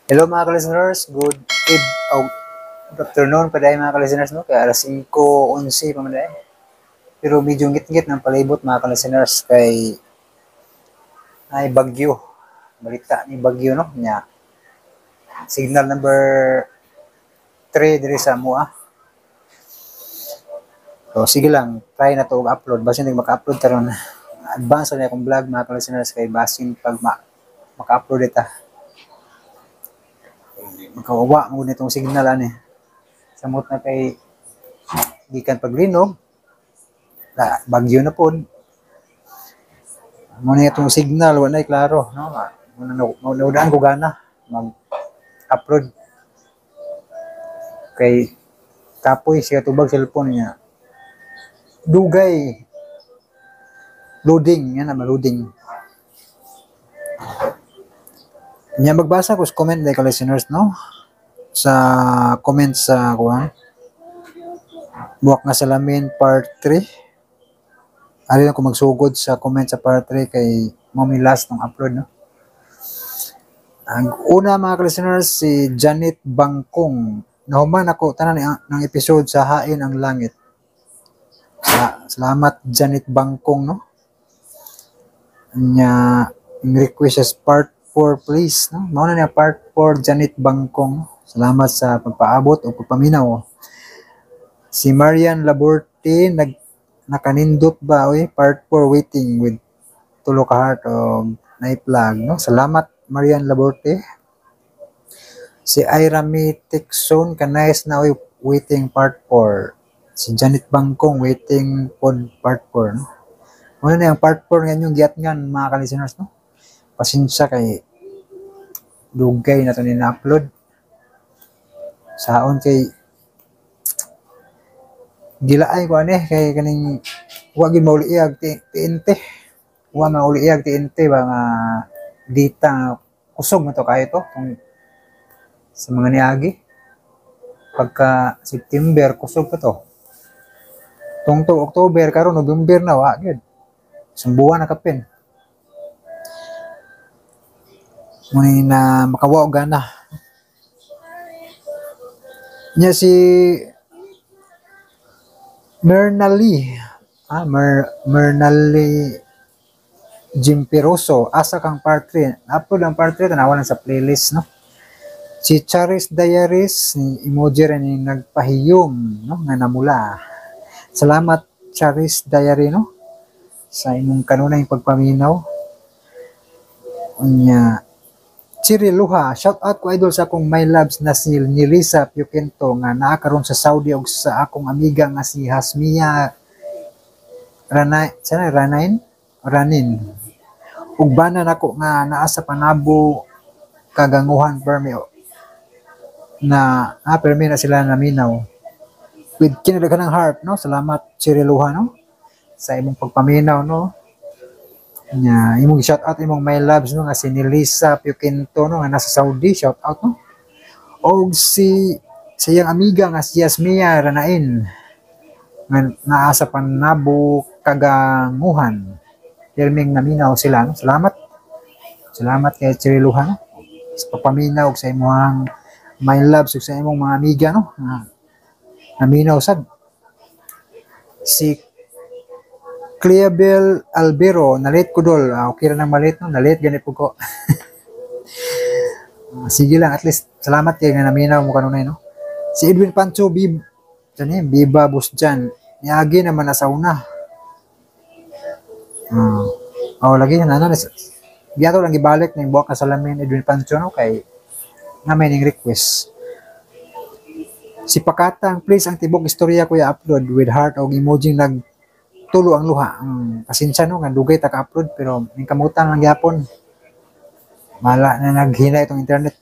Hello, mga ka-listeners, good eve, oh, good afternoon pa dahil, mga ka-listeners, no? Kaya alas 5:11 pa man dahil. Pero medyo ngit-ngit ng palibot, mga ka-listeners, kay ay bagyo. Balita ni bagyo, no? Nya. Signal number 3 diri sa Mua. So sige lang, try na to og upload. Basin hindi maka-upload karon. Advance na akong vlog, mga ka-listeners, kay basin pag maka-upload ita. Makawawa mo nitong signal ani. Samot na kay gikan paglinog, na bagyo na pod. Mo na itong signal wala na klaro, no? Mo na ko gana mag-upload kay kapoy siya tubag cellphone niya. Dugay loading, yan na loading. Nya magbasa ko sa comment like listeners, no? Sa comment sa kuan. Buwak nga Salamin part 3. Ali na ko magsugod sa comment sa part 3 kay mo mi last ng upload, no. Ang una, mga listeners, si Janet Bangkong. Nahuman ako tanan ng episode sa Hain ang Langit. Salamat, Janet Bangkong, no. Nya ang request is part 4 please, no. Mao na niya part 4, Janet Bangkong. Salamat sa pagpaabot o pagpaminaw. Si Marian Laborte, nakanindot ba oy, part 4 waiting with tulo ka heart o na-plug, no. Salamat, Marian Laborte. Si Ira May Tixon, kanayas na oy, waiting part 4. Si Janet Bangkong, waiting pod part 4, no. Mao na yung part 4 nga inyong giatngan, mga ka-listeners, no. Pasensya kay dugay na to ni na-upload. Saon kay gilaay ko ani kay kaning wa gid mauli iyag TNT. Wa mauli iyag TNT ba nga data nga kusog man to kayo to kung sa mga niagi. Pagka September kusog pa to. Tungtong October, karon November na, wa gid. Isang buwan na kapin. Ngunit na makawa og gana. Nya si Mernali, Mernali Jimpiroso, asa kang part 3? Upload ang part 3, tanawa lang sa playlist, no? Si Charis Diaries, ni emoji rin ni nagpahiyom, no? Nga namula. Salamat, Charis Diary, no? Sa imong kanunay pagpaminaw. Unya, Chiri Luha, shout out ko, idol, sa akong my loves na si Nilisa Piukento nga naa karon sa Saudi ug sa akong amiga nga si Hasmia Ranay, sana Ranain? Ranin. Ug bana nako nga naa sa Panabo Kaganguhan permi na permi na sila naminaw. With kinadaghan ng heart, no? Salamat, Chiri Luha, no? Sa imong pagpaminaw, no? Nya, imong shout out imong my loves, no, nga si Nilisa Piukento, no, nga nasa Saudi, shout out, no. Og si sa iyang amiga nga si Yasmia Ranain nga naa sa Panabo Kaganguhan. Pirming naminaw sila, no. Salamat. Salamat kay Chiri Luha, no? Sa pagpaminaw og sa imong my loves ug sa imong mga amiga, no. Nga naminaw sad. Si Cleabel Albero, nalit ko dol. Okay ra nang malit, no? Nalit gani po ko. Sige lang, at least salamat kay nga naminaw mo kanunay, no. Si Edwin Pancho, Bib, sani, Biba Busjan. Niagi naman na sa una. Oh, lagi na na. Biyato lang gibalik ning Buwak na Salamin, Edwin Pancho, no, kay na may ning request. Si Pakatang, please ang tibok istorya ko i-upload with heart og emoji nag tulo ang luha. Ang pasensya, no, nga dugay ta ka-upload pero ning kamutan lang gyapon. Mala na naghina itong internet.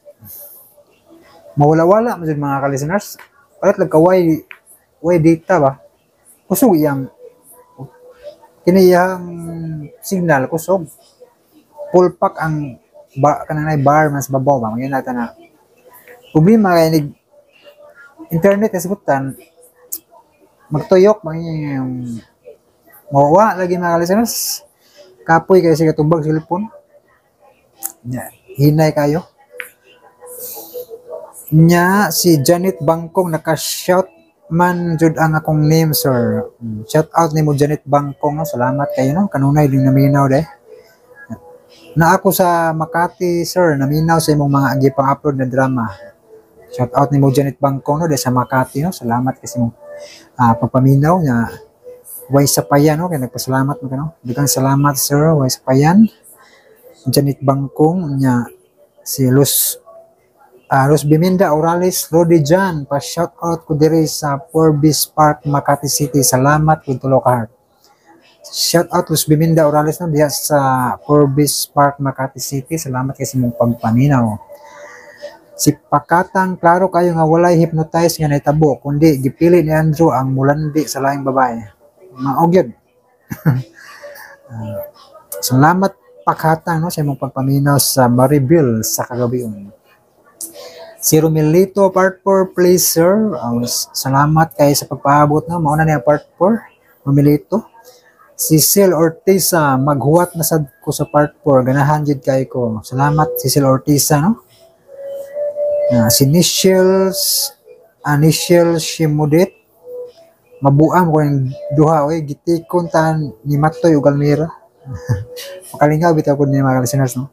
Mawala-wala man jud, mga ka-listeners. Palit lang ka way data ba. Kusog iyang kini iyang signal kusog. Full pack ang ba, kanang bar mas babaw ba ngayon natin na problema kay nig internet kasigutan magtuyok man yung mawa lagi, mga ka-listeners. Kapoy kay siya tubag cellphone. Nya, hinay kayo. Nya si Janet Bangkong, naka-shout man jud ang akong name, sir. Shout out nimo, Janet Bangkong, no. Salamat kayo, no. Kanunay din naminaw de. Na ako sa Makati, sir, naminaw sa imong mga gipang upload na drama. Shout out nimo, Janet Bangkong, no, de sa Makati, no. Salamat kasi mong pagpaminaw nga way sapayan, no, kay nagpasalamat mo ka, no. Daghang salamat, sir, way sapayan. Janet Bangkong. Nya si Luz Biminda Orales Lodi Jan, pa shout out ko diri sa Forbes Park, Makati City. Salamat with tulo ka heart. Shout out Luz Biminda Orales, no, diha sa Forbes Park, Makati City. Salamat kay sa imong pagpaminaw. Si Pakatang, klaro kayo nga walay hypnotize nga nahitabo kundi gipili ni Andrew ang mulandi sa laing babae. Mao gyud. Salamat, Pakatang, no, sa imong pagpaminaw sa Maribel sa kagabion. Si Romilito, part 4 please, sir. Salamat kay sa pagpaabot, no. Mao na niya part 4, Romilito. Cecil Ortiza, maghuwat na sad ko sa part 4. Ganahan jud kay ko. Salamat, Cecil Ortiza, no. Si Nichelle Shimudit, mabuam ko yung duha oy, gitikon tan ni Matoy ug Almira. Makalingaw bitaw ko ni mga listeners, no.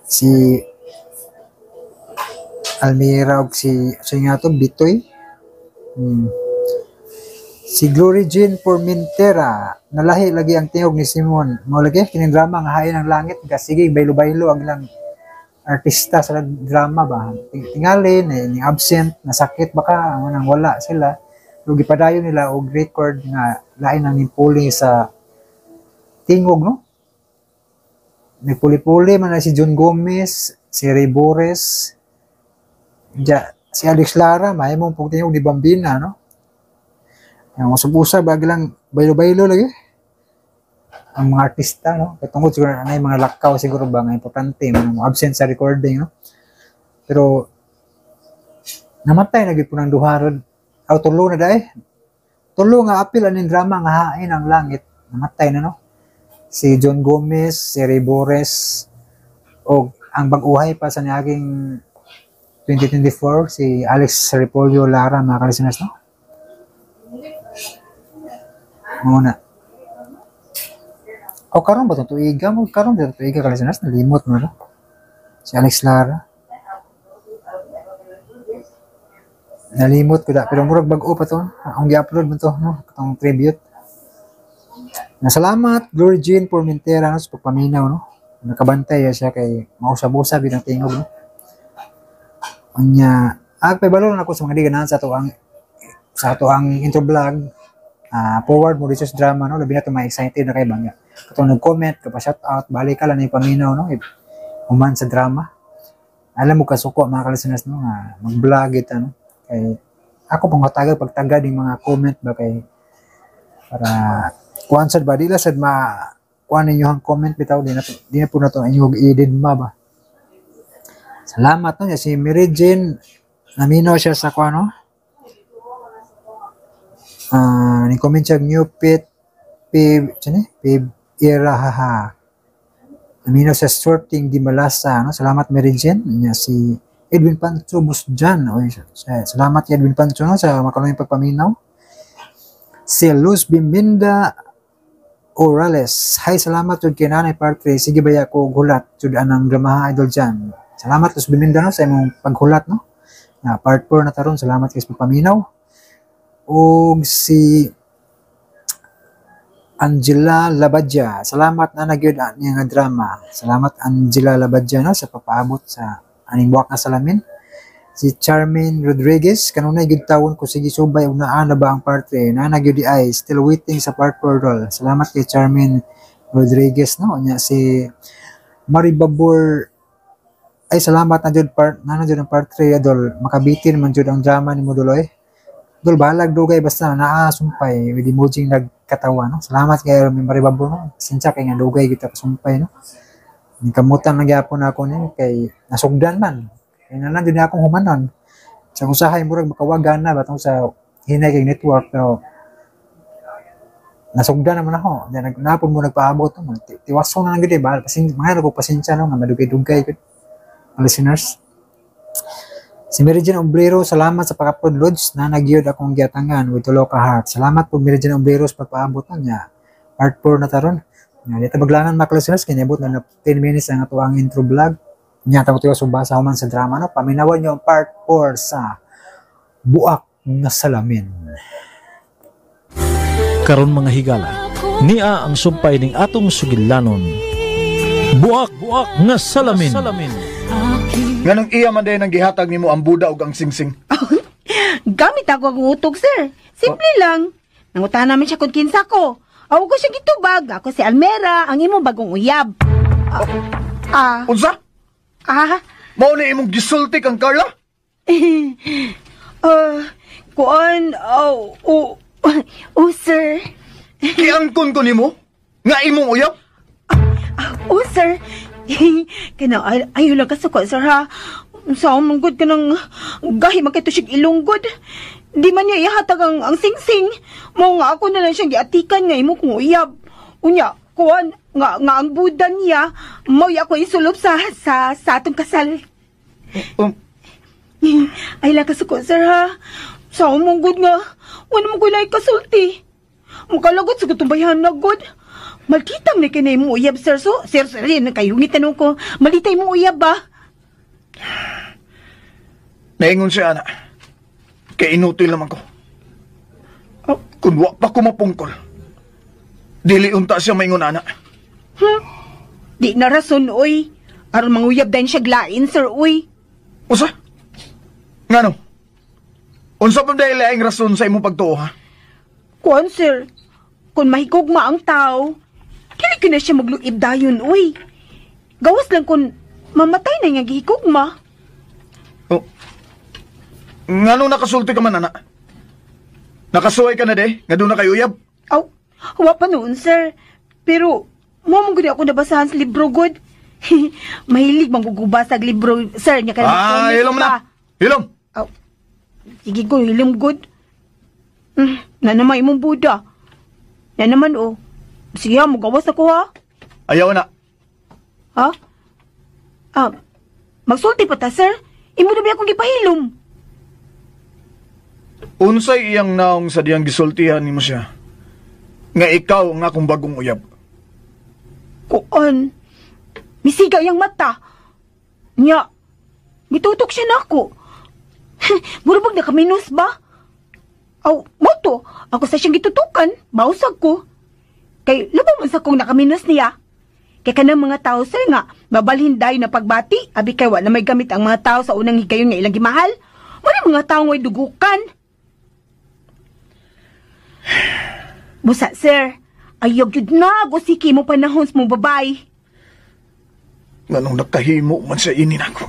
Si Almira ug si nga to Bitoy. Si Glory Jean Formentera, nalahi lagi ang tingog ni Simon. Mao lagi kining drama nga Hain ang Langit, sige baylo-baylo ang ilang artista sa drama ba. Tingali ni absent, nasakit baka ang nang wala sila. Pero gipadayon nila og record nga lain ang nipuli sa tingog, no. Nagpuli-puli man na si John Gomez, si Ray Bores, ja, si Alex Lara, mahimong pong tingog ni Bambina, no? Yung usab-usab, bagi lang baylo-baylo lagi ang mga artista, no? Kay tungod siguro na mga lakaw siguro ba nga importante, mga absent sa recording, no? Pero namatay na gyud po ng duha ron. Aw, tulo na dai. Tulo nga apil aning drama nga Hain ang Langit. Namatay na, no? Si John Gomez, si Ray Bores, o ang bag-uhay pa sa niaging 2024, si Alex Repolyo Lara, mga kalisteners, no? Muna. O karon ba itong tuiga mo? Karon ba itong tuiga, kalisteners? Nalimot mo na. Si Alex Lara. Nalimot ko da. Pero murag bag-o pa to. Ang gi-upload mo to, no? Itong tribute. Na salamat, Glory Jean Formentera, no, sa pagpaminaw, no? Nakabantay siya kay mausab-usab yun ang tingog, no? Unya, pabalo na ako sa mga di ganahan sa ato ang intro vlog. Forward mo dito sa drama, no? Labi na ito, ma-excited na kay bangga. Katong nag-comment, kapa shout out, balik ka lang na paminaw, no? Human sa drama. Alam mo kasuko, mga ka-listeners, no, nga mag-vlog ita, no? Kay ako pang hatagag pagtaga ng mga comment ba kay para kuan sad ba, di la sad ma kuan ninyo ang comment bitaw, di na po na to inyo i-edit ma ba. Salamat, no, si Mary Jane, namino siya sa kuan, no. Ni comment siya new pit p sini p era haha. Namino sa sorting di malasa, no. Salamat, Mary Jane. Nya si Edwin Pancho Busjan. Oy, salamat kay Edwin Pancho, no, sa makanuyang pagpaminaw. Si Luz Biminda Orales. Hi, salamat jud kay Nanay part 3. Sige baya ko gulat jud anang dramaha, idol dyan. Salamat, Luz Biminda, no, sa imong paghulat, no. Na part 4 na taron. Salamat kay sa pagpaminaw. Og si Angela Labadja. Salamat na nagyud niya nga drama. Salamat, Angela Labadja, no, sa papaabot sa aning Buwak nga Salamin. Si Charmaine Rodriguez, kanunay gyud tawon ko sige subay ug naa na ba ang part 3. Naa na gyud ay still waiting sa part 4 dol. Salamat kay Charmaine Rodriguez, no. Nya si Maribabor, ay salamat na jud part na na jud ang part 3 dol. Makabitin man jud ang drama nimo dol oy. Dol balag dugay basta naa sumpay with emoji nagkatawa, no. Salamat kay Maribabor, no. Pasensya kay nga dugay kita kasumpay, no. Nikamutan na gyapon ako ni kay nasugdan man. Kay na lang jud akong humanon. Sa usahay murag makawagan na batong sa hinay kay network pero nasugdan naman ako. Then napon mo nagpaabot no. Tiwason na lang gid eh. Bahal pasin mga ko pasensya, no, nga madugay-dugay gud. Mga listeners. Si Mary Jane Obrero, salamat sa pag-upload, Lods, na nagyod akong giatangan with tulo ka heart. Salamat po, Mary Jane Obrero, sa pagpaabot na niya. Part 4 na taron. Nya dito maglangan, mga listeners, kanya abot na 10 minutes ang ato ang intro vlog. Nya tawag tiyo subasa human sa drama, no. Paminawan niyo ang part 4 sa Buak nga Salamin. Karon, mga higala, nia ang sumpay ning atong sugilanon. Buak, Buak nga Salamin. Nganong iya man din ang gihatag nimo ang buda ug ang singsing? Gamit ako ang utok, sir. Simple lang. Nangutahan namin siya kung kinsa ko. Aw ko siya gitubag. Ako si Almera, ang imong bagong uyab. Ah, ah, Unsa? Ah, Mao ni imong gisulti kang Carla? Kuan, oh, sir. Giangkon ko nimo nga imong uyab? Oh, sir. Kana, ay, ayaw lang kasuko, sir, ha? Sa man gud kanang gahi man kay to siya ilunggod. Di man niya ihatag ang singsing. Mao nga ako na lang siyang giatikan nga imo kong uyab. Unya, kuan nga ang buda niya mao ako isulob sa atong kasal. Ay lang kasuko, sir, ha. Sa man gud nga wala mo gulay kasulti. Makalagot sa katumbayan na gud. Malkitang na kinay mo uyab, sir. So, sir, sir, yan, kayungit tanong ko. Malitay mo uyab ba? Naingon siya ana. Kay inutil naman ko. Oh. Kung wa pa ko mapungkol, dili unta siya maingon ana. Di na rason, oy. Aron manguyab din siya glain, sir, oy. Usa? Ngano? Unsa pa dahil laing rason sa imong pagtuo, ha? Kuan, sir, kung mahigugma ang tao, dili ko na siya magluib dayon, oy. Gawas lang kung mamatay na nga gihigugma. Oh. Ngano nakasulti ka man, ana? Nakasuway ka na de? Nga doon na kayo uyab? Aw, wa pa noon, sir. Pero, mo mong gud ako nabasahan sa libro, good. Mahilig manggugubasa og libro, sir. Nya kay Ah, hilom na. Hilom. Aw, sige ko, hilom good. Na naman imong buda. Na naman, oh. Sige ha, mugawas ako ha. Ayaw na. Ha? Ah, magsulti pa ta, sir. Imo na ba akong gipahilom? Unsay iyang naong sa diyang gisultihan nimo siya nga ikaw ang akong bagong uyab? Kuan, misiga iyang mata. Nya, mitutok siya nako. Murabag nakaminos ba? Aw, moto, ako sa siyang gitutukan, bausag ko. Kay, labaw man sa kong nakaminos niya. Kay kanang mga tao, sir, nga, mabalhin dayo na pagbati, abi kay wa na may gamit ang mga tao sa unang higayon nga ilang gimahal. Wala mga tao nga'y dugukan. Busa, sir, ayaw yun na, gusiki mo panahon sa mong babay. Nganong nakahimo man sa ini nako?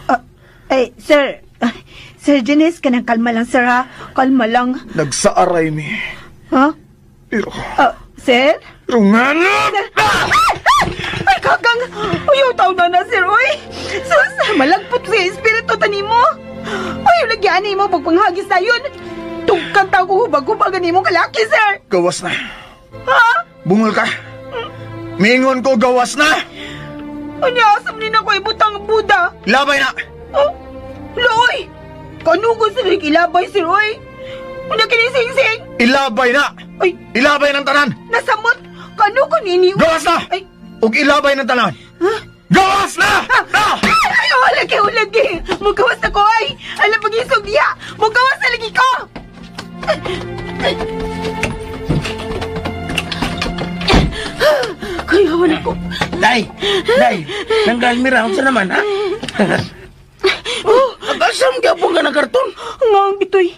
Ah, eh, sir, Sir Janice, kanang kalma lang, sir, ha? Kalma lang. Nagsaaray mi. Ha? Pero, Ah, sir? pero ngano? Ah! Ay, kagang! Ayaw, tao na na, sir, oy! Sus, malagpot sa espiritu tani mo. Ay, lagyan ni mo, pagpanghagis na yun. Tugkan tao ko hubag-hubagan ni mo kalaki, sir. Gawas na. Ha? Bungol ka. Mingon ko, gawas na. Unya, asam ni na ko ibutang Buda. Labay na. Oh, loy! Kanugo sa ilabay, sir, oy! Unya, kinising-sing! Ilabay na. Ay, Ilabay ng tanan. nasamot! Kanugo nini? Gawas na. Ay, Ug ilabay ng tanan. Gawas na! Ah! Ay, oh, lagi, oh, lagi! Mugawas na ko, ay! Alam, pag-isog niya! Mugawas na lagi ko! Kaya wala ko. Day! Day! Nanggal mira, unsa naman, ha? Oh, Asam gyapon ka ng karton? Nga ang bitoy.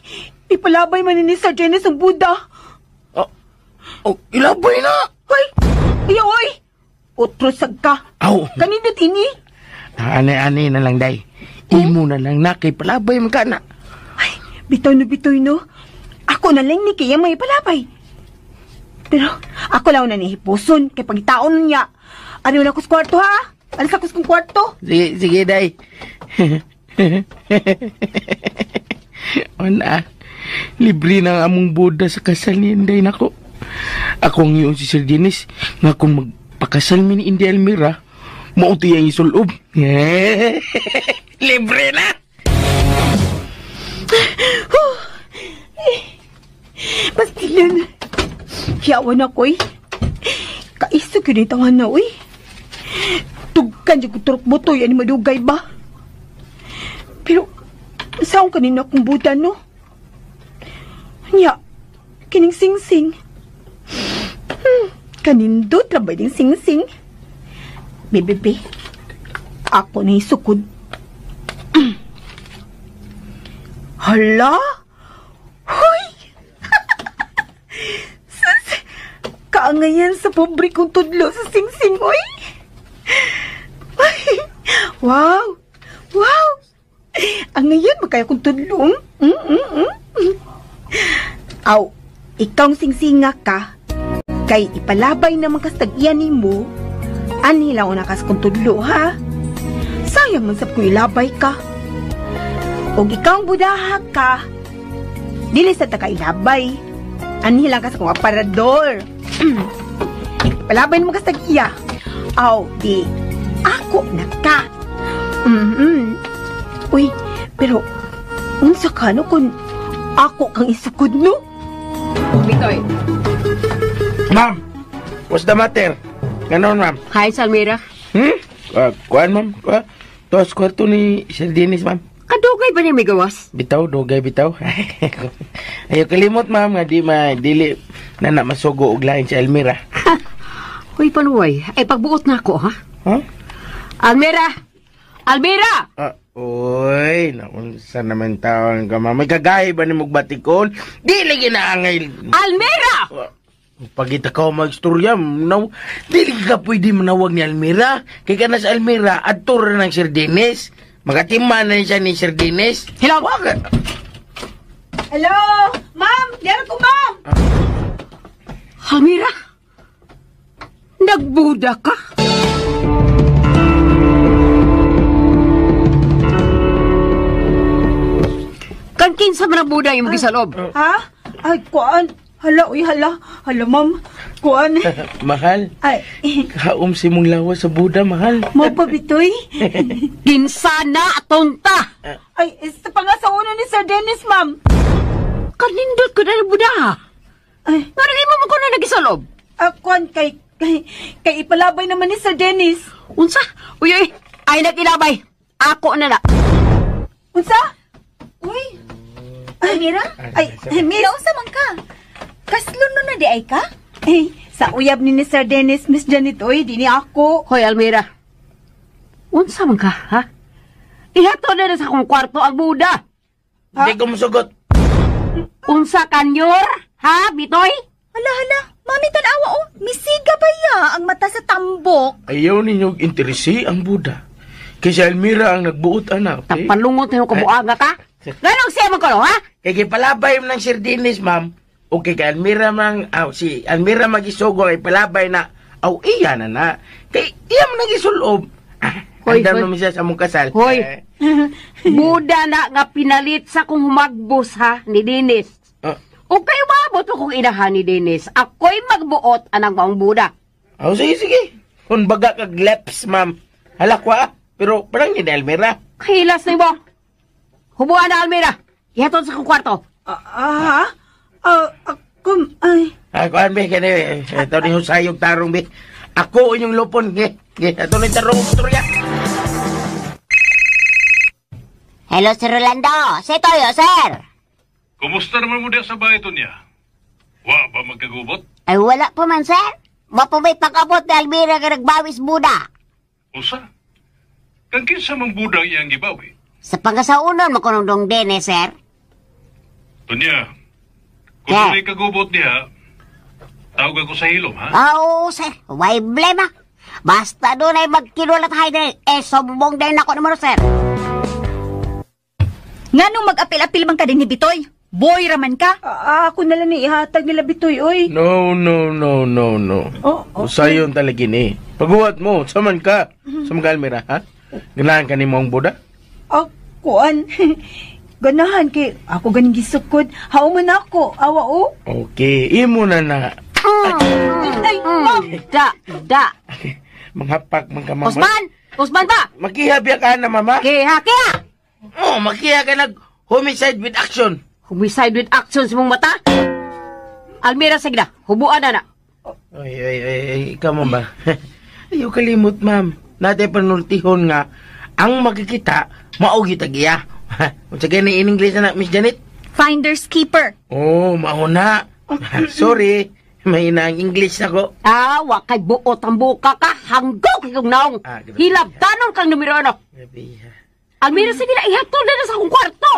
Ipalabay man ni Sir Janice ang Buddha. Oh, oh, ilabay na! Ay! Ayaw, oy! Otro sag ka. Aw! Kanindot ini? Ani-ani na lang, Day. Imo na lang na, kay palabay man ka na. Ay, bitoy no, bitoy no. Ako na lang ni kaya may palabay. Pero ako lang na nihipuson kay pagitaon niya. Ano na ko sa kwarto, ha? Alis ako sa kwarto. Sige, sige, Day. Ona, libre na ang among boda sa kasal ni Inday nako. Ako ang iyon si Sir Dennis, nga kung magpakasal mi ni Inday Almira, mauti ang isulob. Libre na! Pastilan. Hiyawan ako eh. Kaisog yun itawan na uy. Tugkan dyan ko turok butoy, ani madugay ba? Pero, saan kanina akong buta, no? Nya, kining sing-sing. Kanindot rabay ding sing-sing. Bebe, ako na isukod. Hala? Hoy! Sus! Kaangayan sa pobre kong tudlo sa sing-sing, oy! Ay, wow! Wow! Ang ngayon, magkaya kong tudlo. Aw, ikaw ang singsinga ka, kay ipalabay naman kas tag-iyan nimo, anhi lang na kas kong tudlo, ha? Sayang man sab kung ilabay ka. Og ikaw ang budaha ka, dili sa ta ka ilabay. Anhi lang kas kong aparador. Ipalabay naman kas tag-iya. Aw, di, ako na ka. Uy, pero, unsa ka no kung ako kang isukod, no? Bitoy. Ma'am, what's the matter? Ganon, ma'am. Hi, Salmira. Kuan, ma'am. Tos kwarto ni Sir Dennis, ma'am. Kadugay ba niya may gawas? Bitaw, dugay bitaw. Ayaw kalimot, ma'am, nga di ma dili na na masugo og lain si Almira. Uy, panuway. Ay, pagbuot na ako, ha? Huh? Almira! Almira! Uy, naku, saan naman taon ka, ma'am? May kagahi ba ni mong batikon? Di lagi na angay. Almira! Pagita ka magstorya, no, dili ka pwede manawag ni Almira. Kay ka na sa Almira, adto ra ng Sir Dennis. Magatima na siya ni Sir Dennis. Hello? Wag. Hello? Ma'am! Diyan ko, ma'am! Almira! Nagbuda ka? Kan kinsa man ang buda yung magisaloob? Ha? Ay, kuan. Hala, uy, hala. Hala, ma'am. Kuan. Mahal, Ay, kaum si mong lawas sa Buda, mahal. mo pa bitoy? Kinsa na tonta? Ay, sa pangasauna ni Sir Dennis, ma'am. Kanindot ko na ng buda. Ay, Nga rin mo ko na nagisalob? Kuan, kay ipalabay naman ni Sir Dennis. Unsa? Uy, uy, ay nagilabay. Ako na na. Unsa? Uy. Ay, Mira? Ay, Miss. Naunsa man ka? Kaslon no na di ay ka? Ay, sa uyab ni Sir Dennis, Miss Janet, uy, di ni ako. Hoy, Almira. Unsa man ka, ha? Ihato na na sa akong kwarto ang buda. Hindi ko musugot. Unsa kanyor? Ha, Bitoy? Hala, hala. Mami, tanawa oh. Misiga ba ya ang mata sa tambok? Ayaw ninyo interesi ang Buda. Kay si Almira ang nagbuot, ana. Okay? Tapalungot na yung kabuanga ka? Ganong siya man ko, no, ha? Kay gipalabay man ng Sir Dennis, ma'am. O kay Almira mang, aw, si Almira magisugo kay palabay na, aw, iya na na. Kay iya man nagisulob. Ah, Hoy, andam hoy. naman siya sa mong kasal. Hoy. Eh, Buda na nga pinalit sa kong humagbos, ha, ni Dennis. O kayo maabot mo kong inahan ni Dennis. Ako'y magbuot anang maong Buda. Aw, sige, sige. Kung baga kag leps, ma'am. Halakwa, pero parang ni Almira. Kahilas na mo. Hubuan na, Almira. Ihatod sa kong kwarto. Ah, ha? Ah, ako, ay. Ah, kuan be, kani, ito ni Husayog tarong be. Ako inyong lupon, ge. Ge, ito ni tarong istorya. Hello, Sir Rolando. Sa toyo, sir. Kumusta naman mo diya sa bahay to niya? Wa ba magkagubot? Ay, wala pa man, sir. Wa pa may pag-abot ni Almira nga nagbawis Buda. Usa? Kang kinsa mang budang iyang gibawi? Sa pangasaunon mo kunong dong dene, sir. Tunya, kung Yeah. dunay kagubot diha, tawag ako sa hilom, ha? Ah, oo, sir. Way blema. Basta doon ay magkinulat hay din. Eh, sumbong din ako naman, sir. Nganong mag-apil-apil man ka din ni Bitoy? Boy raman ka? Ah, ako na lang ni ihatag nila bitoy, uy. No, no, no, no, no. Oh, okay. Usayon talaga ni. Paguhat mo, saman ka. Saman ka, Almira, ha? Ganahan ka ni mong Buda? Ah, kuan. Ganahan kay ako ganing gisukod. Hao man ako. Awa o. Okay, imo na na. Ay, ma'am. Da, da. Manghapak man ka, mama. Usman! Usman ba? Makihabi ka na, mama. Kiha, kiha! Oh, makiya ka nag homicide with action. Homicide with action sa mong mata? Almira, sige na. Hubuan na na. Ay, ay, ay, ay, ikaw mo ba? Ayaw kalimot, ma'am. Natay panultihon nga, ang makikita, maugi tagiya. Unsa gani in English na, Miss Janet? Finder's keeper. Oh, mauna. Sorry, may ang English ako. Ah, wa kay buot ang buka ka. Hanggaw kay kong naong. Ah, grabe. Hilabdanon kang numero ano. Grabe. Almira, sige na. Ihatol na na sa akong kwarto.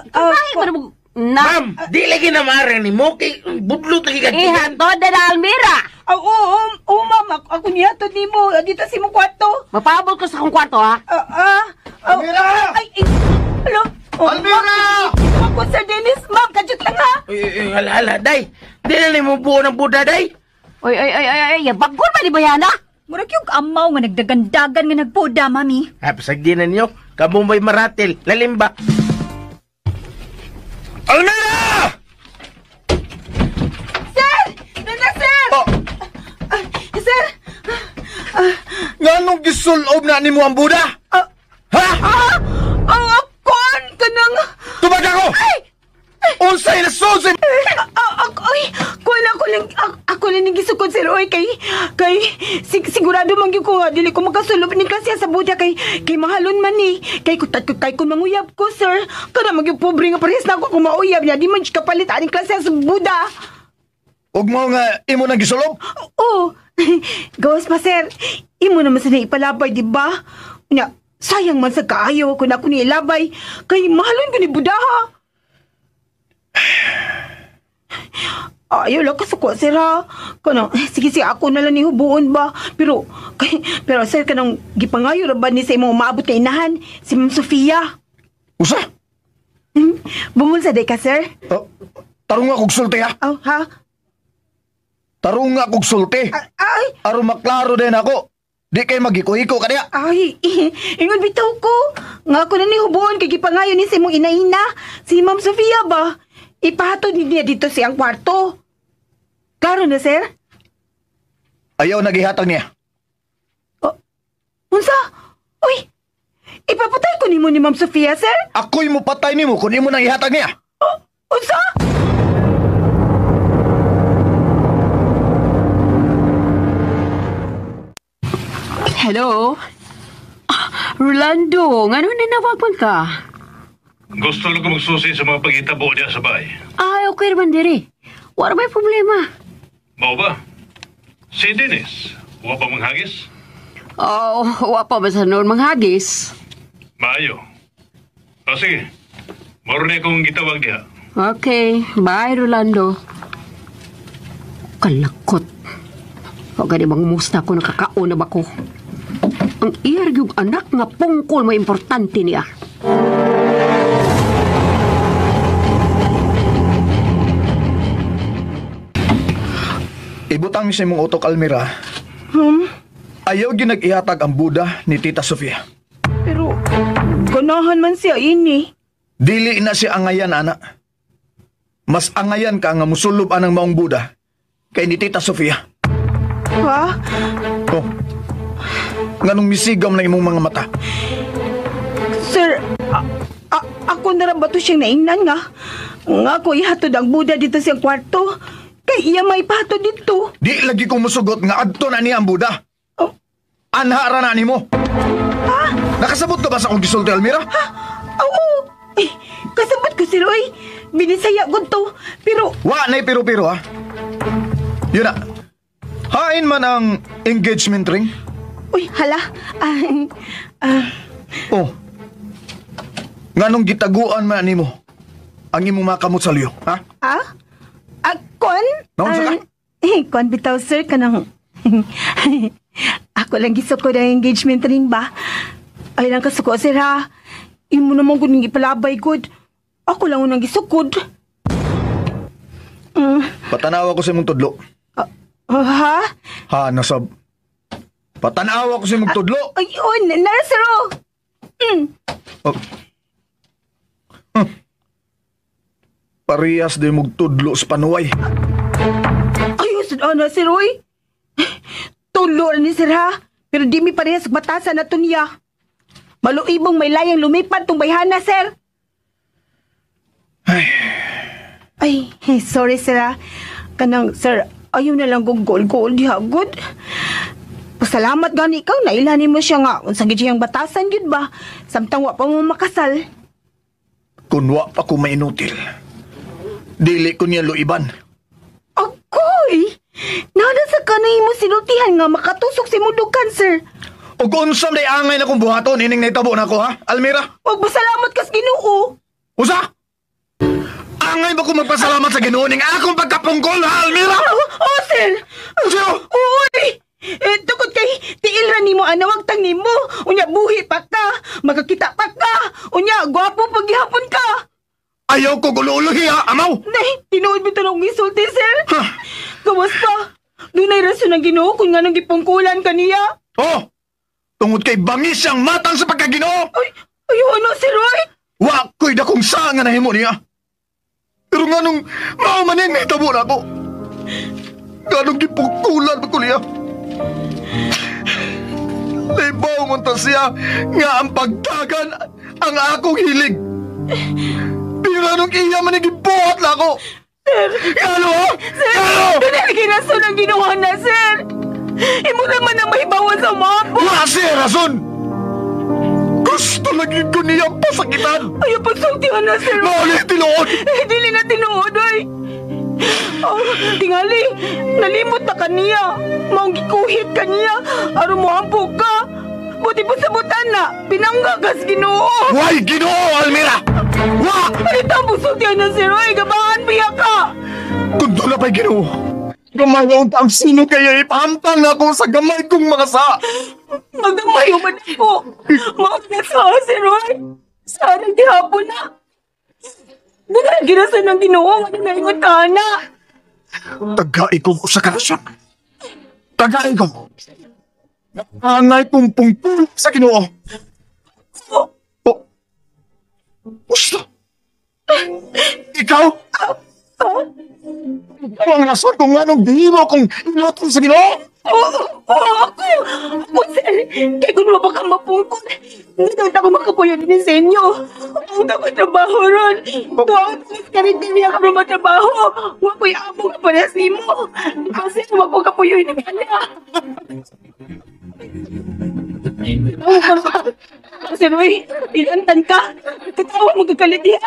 Kaya ba na mo... Na, Ma'am, di lagi na maarang ni mo kay budlot lagi ka. ihatod na na, Almira. Ah, oo, oo, oo, ma'am. Ako niya to nimo. Dito sa imong kwarto. Mapaabot ko sa akong kwarto, ha? Almira! Ay, ay, hello? Oh, Almira! Ma'am, ako, Sir Dennis. Ma'am, kadyot lang ha. Uy, uy, uy, hala, hala, day. Di na nimo buo ng buda, day. Oy, oy, oy, oy, oy, bagon ba ni Bayana? Murag yung amaw nga nagdagandagan nga nagboda, mami. Ha, pasagdi na ninyo. Kabumbay maratil, lalimba. Almira! Sir! Nana, sir! Oh, Ah, sir! nganong gisulob na nimo ang Buda? Ah, Ha? ah, ang akon kanang... Tubag ako! Unsay nasod sa Ako, ay, kuwan ako lang, ako lang nang gisukod, sir, oy, kay, kay, sigurado man gyud ko nga, dili ko makasulob ni kasi sa budya, kay, kay mahalon man ni, kay, kutad ko, kay, kung manguyab ko, sir, kada magyud pobre nga parehas na ako kung mauyab niya, di man siya kapalit aning klase sa Buda. Ug mo nga imo nang gisulob? Oo, gawas pa, sir, imo naman sa ipalabay, di ba? Nya, sayang man sa kaayo kung ako ni ilabay, kay mahalon ko ni Buda, ha? Ayaw lang kasuko, sir, ha? Kanang, sige, sige, ako na lang ni hubuon ba? Pero, kay, pero sir, kanang gipangayo ra ba ni sa imong umaabot na inahan, si Ma'am Sofia? Usa? Bungol sa day ka, sir? Oh, tarong nga kog sulti ha. Oh, ha? Tarong nga kog sulti. Ay, Aron maklaro din ako. Di kay magiko-iko kaniya. ay, ingon bitaw ko. Nga ako na ni hubuon kay gipangayo ni sa imong inaina, si Ma'am Sofia ba? Ipahatod niya dito siyang kwarto. Klaro na, sir? Ayaw nagihatag niya. Oh, unsa? Uy, ipapatay ko nimo ni Ma'am Sofia, sir? Ako'y mupatay nimo kung imo nang ihatag niya. Oh, unsa? Hello? Ah, Rolando, ngano nanawag man ka? Gusto lang ko magsusi sa mga pagitabo diya sa bahay. Ay, okay naman diri. Wala may problema. Mao ba? Si Dennis, wa pa manghagis? Oh, wa pa ba sa noon manghagis? Maayo. O sige, moro na akong gitawag diha. Okay, bye Rolando. Kalakot. O gani mangumusta ko nakakaon na ba ko? Ang iyar yung anak nga pungkol may importante niya. Ibutang sa imong utok, Almira. Ayaw ginag-ihatag ang Buda ni Tita Sofia. Pero, ganahan man siya ini. Dili na siya angayan, ana. Mas angayan ka nga musulob anang maong Buda kay ni Tita Sofia. Ha? Oh. Nganong misigam na imong mga mata? Sir, ako na ba to siyang naingnan nga? Nga ako ihatod ang Buda dito siyang kwarto. Kay iya may pahatod dito. Di lagi ko musugot nga adto na niya ang Buda. Oh. Anha ra na nimo. Ha? Nakasabot ka ba sa akong gisulti, Almira? Ha? Oo. Eh, kasabot ko si Roy. Binisaya ko to. Pero... Wa na'y pero-pero, ha? Yun na. Hain man ang engagement ring. Uy, hala. Oh. Nganong gitaguan man nimo ang imong makamot sa liyo, ha? Ha? Kon? Naunsa ka? Kon bitaw, sir, kanang... Ako lang gisuko na engagement ring ba? Ay lang kasuko, sir, ha? Imo naman kuning ipalabay, good. Ako lang unang gisukod. Patanawa ko sa imong tudlo. Ha? Ha, nasab. Patanawa ko sa imong tudlo. Ay, oh, nara, sir, oh. Oh. Parehas din mong tudlo sa panuway. Ay, ano, sir, oy. Tudlo ni sir, ha? Pero di mi parehas batasan na to niya. Maluibong may layang lumipad tong bayhana, sir. Ay, sorry, sir. Kanang, sir, ayaw na lang kong goal-goal diha, good. Pasalamat gani ikaw, nailanin mo siya nga. Unsang gid siyang batasan, gid ba? Samtang wa pa mo makasal. Kun wa pa ko mainutil, dili ko niya luiban. Agoy! Nada sa kanay mo sinultihan nga makatusok si mundo cancer. Og unsa may angay na kong buhaton ining nahitabo na ako, ha? Almira? Wag pasalamat kas Ginoo. Usa? Angay ba ko magpasalamat sa Ginoo ning akong pagkapungkol, ha, Almira? Oh, sir. Usa? Uy! Eh, tukod kay tiil ra nimo ana wag tang nimo. Unya buhi pa ka, makakita pa ka. Unya gwapo paghihapon ka. Ayaw ko gulo-ulohi, ha, amaw. Nay, tinuod bitaw akong isulti, sir. Gawas pa. Dunay rason ang Ginoo kung nganong gipungkulan kaniya. Oh! Tungod kay bangis siyang matang sa pagkaginoo. Ay, ayaw ano, sir, oy. Wa ko'y dakong saa nga nahimo niya. Pero nganong mao man yang nahitabo na ako. Nganong gipungkulan ba ko niya? Libaw man ta siya nga ang pagtagan ang akong hilig. Pero nganong iya man ang gibuhat na ako. Sir! Ngano, ha? Sir! Dunay lagi rason ang ginawa na, sir! Imo naman ang mahibawan sa mga po! Wa siya rason! Gusto lagi ko niya pasakitan! Ayaw pagsultihan na, sir! Mauli tinuod! Eh, dili na tinuod, ay! Oh, tingali, nalimot na kaniya. Maong gikuhit kaniya. Aron mo hampo ka. Buti po sa butan na, pinanggagas Ginoo. Why Ginoo, Almira? Wa! Ay, tapos sultihan na, sir. Ay, gabaan, biya ka. Kung doon na pa'y Ginoo, gamayon ta ang sino kaya ipahamtang na ako sa gamay kong mga sa. Magamayo man ako. Maong na sa, sir. Ay, sana gihapon na. Dahil ginasan ng Ginoo, ano na ingon ka na. Tagai ko sa karasyon. Tagai ko. Angay kong pungpul sa Ginoo. Oh. Gusto. Ikaw? Ikaw ang rason kung anong di mo kong inotong sa Ginoo. Oo, ako. Ako, sir. Kaya kung mabaka mapungkol, hindi naman ako makapuyo din sa inyo. Ang ako trabaho ron. Tuwang sa karinderya ka matrabaho. Huwag ko'y amo ka para sa imo. Di ba, sir, huwag ko kapuyo ni Kanya. Sir, uy, ilantan ka. Tatawa mo kagalit niya.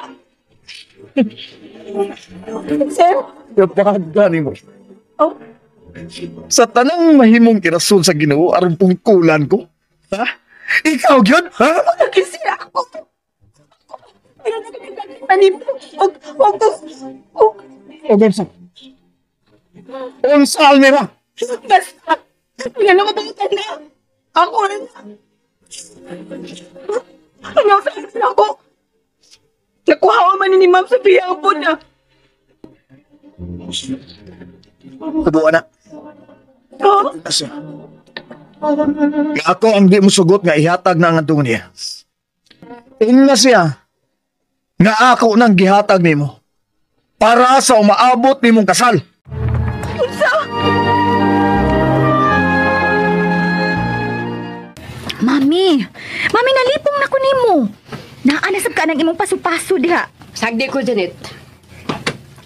Sir? Kapag mo. Oh. Sa tanang mahimong kirason sa Ginoo aron pungkulan ko. Ha? Ikaw gyud? Ha? Nagisira ako. Pero Og Og unsa? Unsa, Almira? Basta, pinalababutan na. Ako rin. Ano sa akin ako? Nakuha man ni Ma'am Sofia ang puna. Tubuan na. Oh? Nga ako ang di mo sugot nga ihatag na ang adungan niya. Tingnan siya nga ako nang gihatag nimo para sa umaabot nimong kasal. Unsa? Mami, mami nalipong na ko nimo. Naanasab ka ng imong paso-paso diha. Sagdi ko, Janet.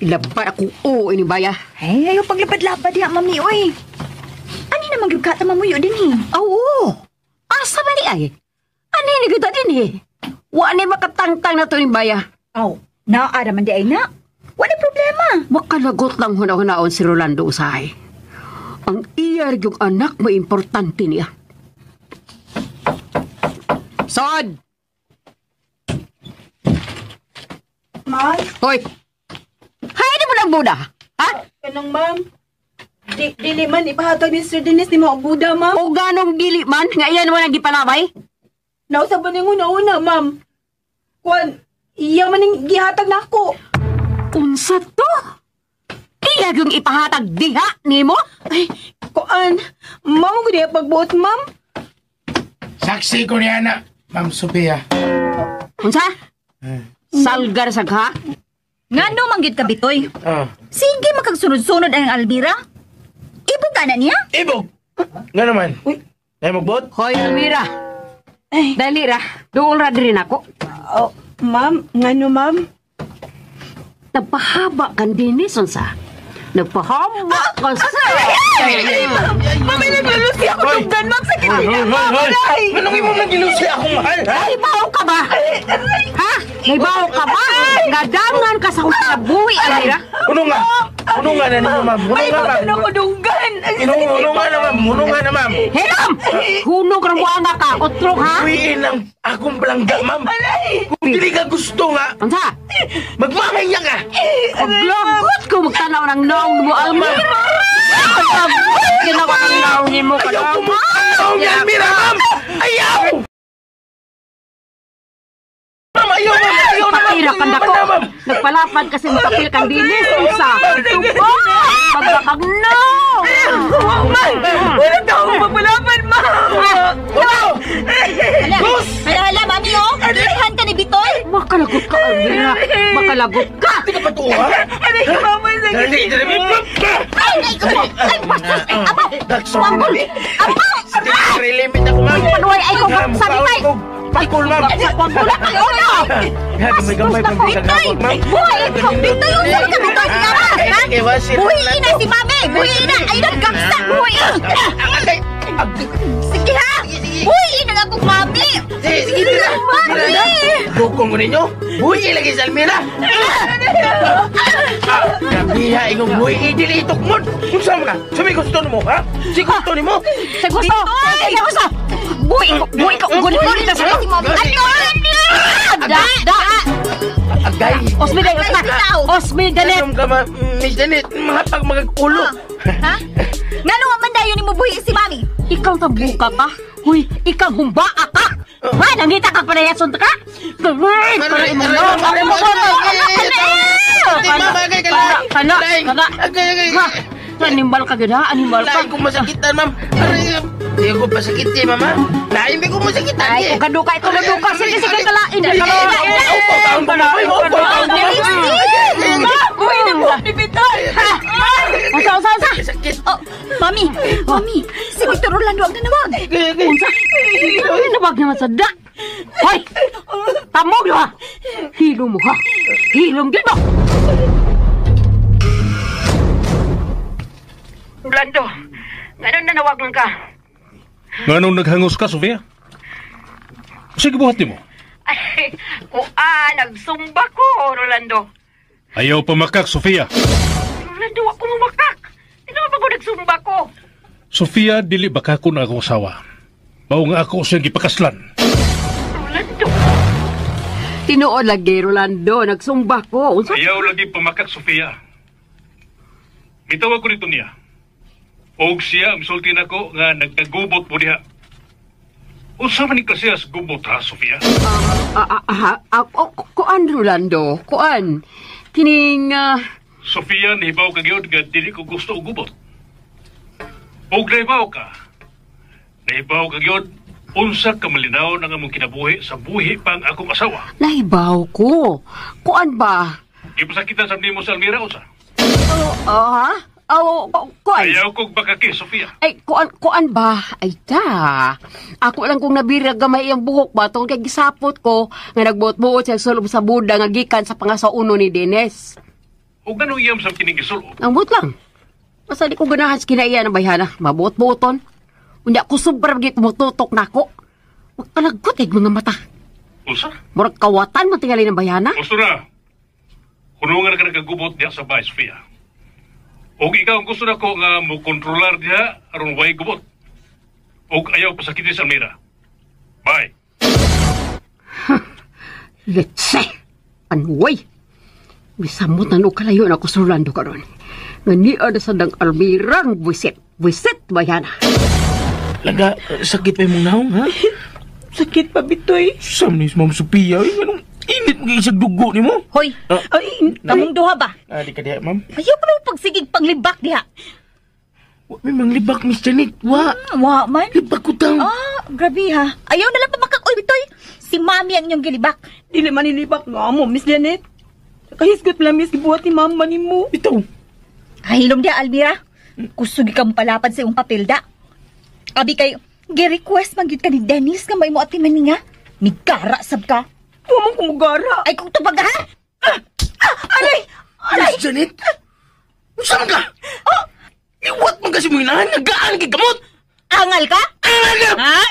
Ilaban ako oo ini baya. Hey, ayaw paglabad-labad diha, mami, oy. Ani naman gyud ka ta mamuyo din eh. Oo. Asa man ni ay? Ani ni gyud din eh. Wa ni makatangtang na to ni baya. Aw, naa raman di ay na. Wala problema. Makalagot lang huna-hunaon si Rolando usahay. Ang iya yung anak mo importante niya. Sod! Ma'am? Hoy! Hay di mo lang buda! Ha? Kanang ma'am. Dili man, ipahatag ni Sir Dennis ni mo ang buda, ma'am. O ganong dili man, nga iyan mo nang gipalabay? Nausa ba niyang una-una, ma'am? Kuan, iya man yung gihatag na ako. Unsa to? Iya yung ipahatag diha nimo? Ay, kuan, ma'am, ko diha pagbuot, ma'am. Saksi ko niya na, Ma'am Sophia. Unsa? Salgar sagha? Ngano man gyud ka bitoy? Ah. Sige makagsunod-sunod ang Almira. Ibog ka na niya? Ibog! Nga naman. Uy. Ay, magbuot? Hoy, Almira. Dali ra, duol ra diri nako. Oh, ma'am, ngano ma'am? Nagpahaba kan Dennis unsa? Nagpahaba ka sa... Mami, naglalusi ako tungdan, ma'am. Sakit na, ma'am. Aray! Anong imo nagilusi akong mahal, ha? Naibaw ka ba? Ha? Naibaw ka ba? Ngadangan ka sa kong kinabuhi, Almira? Uno nga. Uno nga na ninyo, ma'am. Uno Ay, nga, ma'am. ano ko dunggan? Uno nga na, ma'am. Uno nga na, ma'am. Hiram! Hunog ra buanga ka, utrong ha? Uwiin ang akong palangga, ma'am. Kung dili ka gusto nga, Unsa? magmamaya ka. Paglagot ko magtanaw ng naong mo, Almira! Paglagot ginawa ng naong nimo ka Ayaw ko magtanaw ni Almira, ma'am! Ayaw! Ma'am, ayaw, ma'am! Ayaw na, ma'am! Pakira kang dako. Ma'am, ma'am. Nagpalapad kasi mapapil kang dinis. Unsa? Tubo! Pagbakag no! Ma'am, wala taong magpalaban, ma'am. Gus! Hala, hala, mami, oh! Gilihan ka ni Bitoy! Makalagot ka, Almira. Makalagot ka! Hindi ka patuwa? Aray, mama, sakit. Dali, dali, ma'am! Ay, ay, ay, ay, bastos! Ay, abaw! Sorry, Abaw! Limit ako, ma'am. Panuay ay kong sabitay! Pakul, ma'am. Wala kay ulo! Gamay-gamay Bastos na ko, Bitoy! Buhay ikaw! Bitoy, unsa ka, Bitoy? Sige ba? Ha? Buhiin na si mami! Buhiin na! Ay, naggaksa! Buhiin! Sige ha! Buhiin na akong mami! Sige, Mira. Mami! Dukong ko ninyo. Buhi lagi sa Almira. Grabe ha, ingong buhi. Dili itok mo. Kung saan ka? Sumi gusto mo, ha? Si gusto nimo? Sa gusto! Sa gusto! Buhi ko! Buhi ko! Gulit-gulit na sa Ano? Da! Da! Agay. Osmi day! Osma! Osmi dalit! Alam ka, ma, Miss Janet, mahapag magagulo. Ha? Ngano nga man dayon nimo buhi si mami? Ikaw tabuka ka? Huy! Ikaw humbaa ka! Ha? Nangita ka panayason ka? Dali! Para imong naong! Kana! Kana! Kana! Animal ka gud ha? Animal ka? Lain ko masakitan, ma'am. Aray, di ko pasakit eh, mama. Lain ko masakitan Ay, eh. kung kaduka, ikaw maduka. Sige, sige, kalain. Upo, taon ko na. Upo, taon ko na. Buhi na po, ni Bitoy. Unsa, unsa, unsa? Sakit. Oh, mami, mami, si Victor Orlando ang nanawag. Unsa? Ay, nabag naman sa da. Hoy! Tamog ha! Hilom mo ha! Hilom gid mo! Blando, ngayon nanawagan ka. Nganong naghangos ka, Sofia? Sige, buhat nimo. Ay, kuan, nagsumba ko, Rolando. Ayaw pamakak, Sofia. Rolando, ako mamakak. Hindi naman ba ko nagsumba ko? Sofia, dili baka ko na akong asawa. Mao nga ako siyang gipakaslan. Rolando. Tinuod lagi, Rolando. Nagsumba ko. Unsa? Ayaw lagi pamakak, Sofia. Gitawag ko dito niya. Og siya ang misulti nako nga nagkagubot mo diha. Unsa man ni kasi as gubot ha, Sofia? Kuan, Rolando. Kuan. Kining, Sofia, nahibaw ka gyud nga dili ko gusto og gubot. Og nahibaw ka. Nahibaw ka gyud unsa ka malinaw ang among kinabuhi sa buhi pang akong asawa. Nahibaw ko. Kuan ba? Gipasakitan sa nimo sa Almira unsa? Ha? Oh, kuan. Ayaw kog bakaki, Sofia. Ay, kuan, kuan ba? Ay, ta. Ako lang kung nabira gamay ang buhok ba, tungkol kay gisapot ko, nga nagbuot-buot siya sulob sa buda nga gikan sa pangasauno ni Dennis. Og ganong iyam sa kining gisulob? Ang buot lang. Basta di ko ganahan sa kinaiya ng bayhana. Mabuot-buoton. Unya ko sobra gid mututok nako. Magkalagot ay mga mata. Unsa? Murag kawatan man tingali ng bayhana. Gusto na. Hunungan ka nagkagubot diha sa bahay, Sofia. Og ikaw ang gusto nako nga mo kontrolar diha aron way gubot. Og ayaw pasakiti sa Almira. Bye. Let's say, anway. Misamot na no kalayo na ako sa Orlando karon. Nga niya na sa dang Almirang buwisit. Buwisit, bayhana. Laga, sakit pa imong naong, ha? Sakit pa, Bitoy. Sam ni Ma'am Sophia, ay, anong init mo isag dugo ni mo? Hoy, Ay, kamong duha ba? Ah, di ka diha, ma'am. Ayaw pa naman pagsigig panglibak diha. Wa may manglibak, Miss Janet. Wa. Wa man. Libak ko taon. Ah, grabe ha. Ayaw na lang pamakak. Oy, Bitoy. Si mami ang inyong gilibak. Dili man nilibak nga mo, Miss Janet. Kahisgot lang, Miss, gibuhat ni mama ni mo. Bitaw. Kahilom diha, Almira. Kusugi ka mo palapad sa iyong papel da. Abi kay, Gi-request man gyud ka ni Dennis nga may mo atiman ni nga. Migara sab ka. Wa man kumugara. Ay kung tubag ha. Aray! Aray! Miss Janet? Unsa man ka? Iwat man kasi mo inahan nga gaan kay gamot. Angal ka? Angal ka! Ha?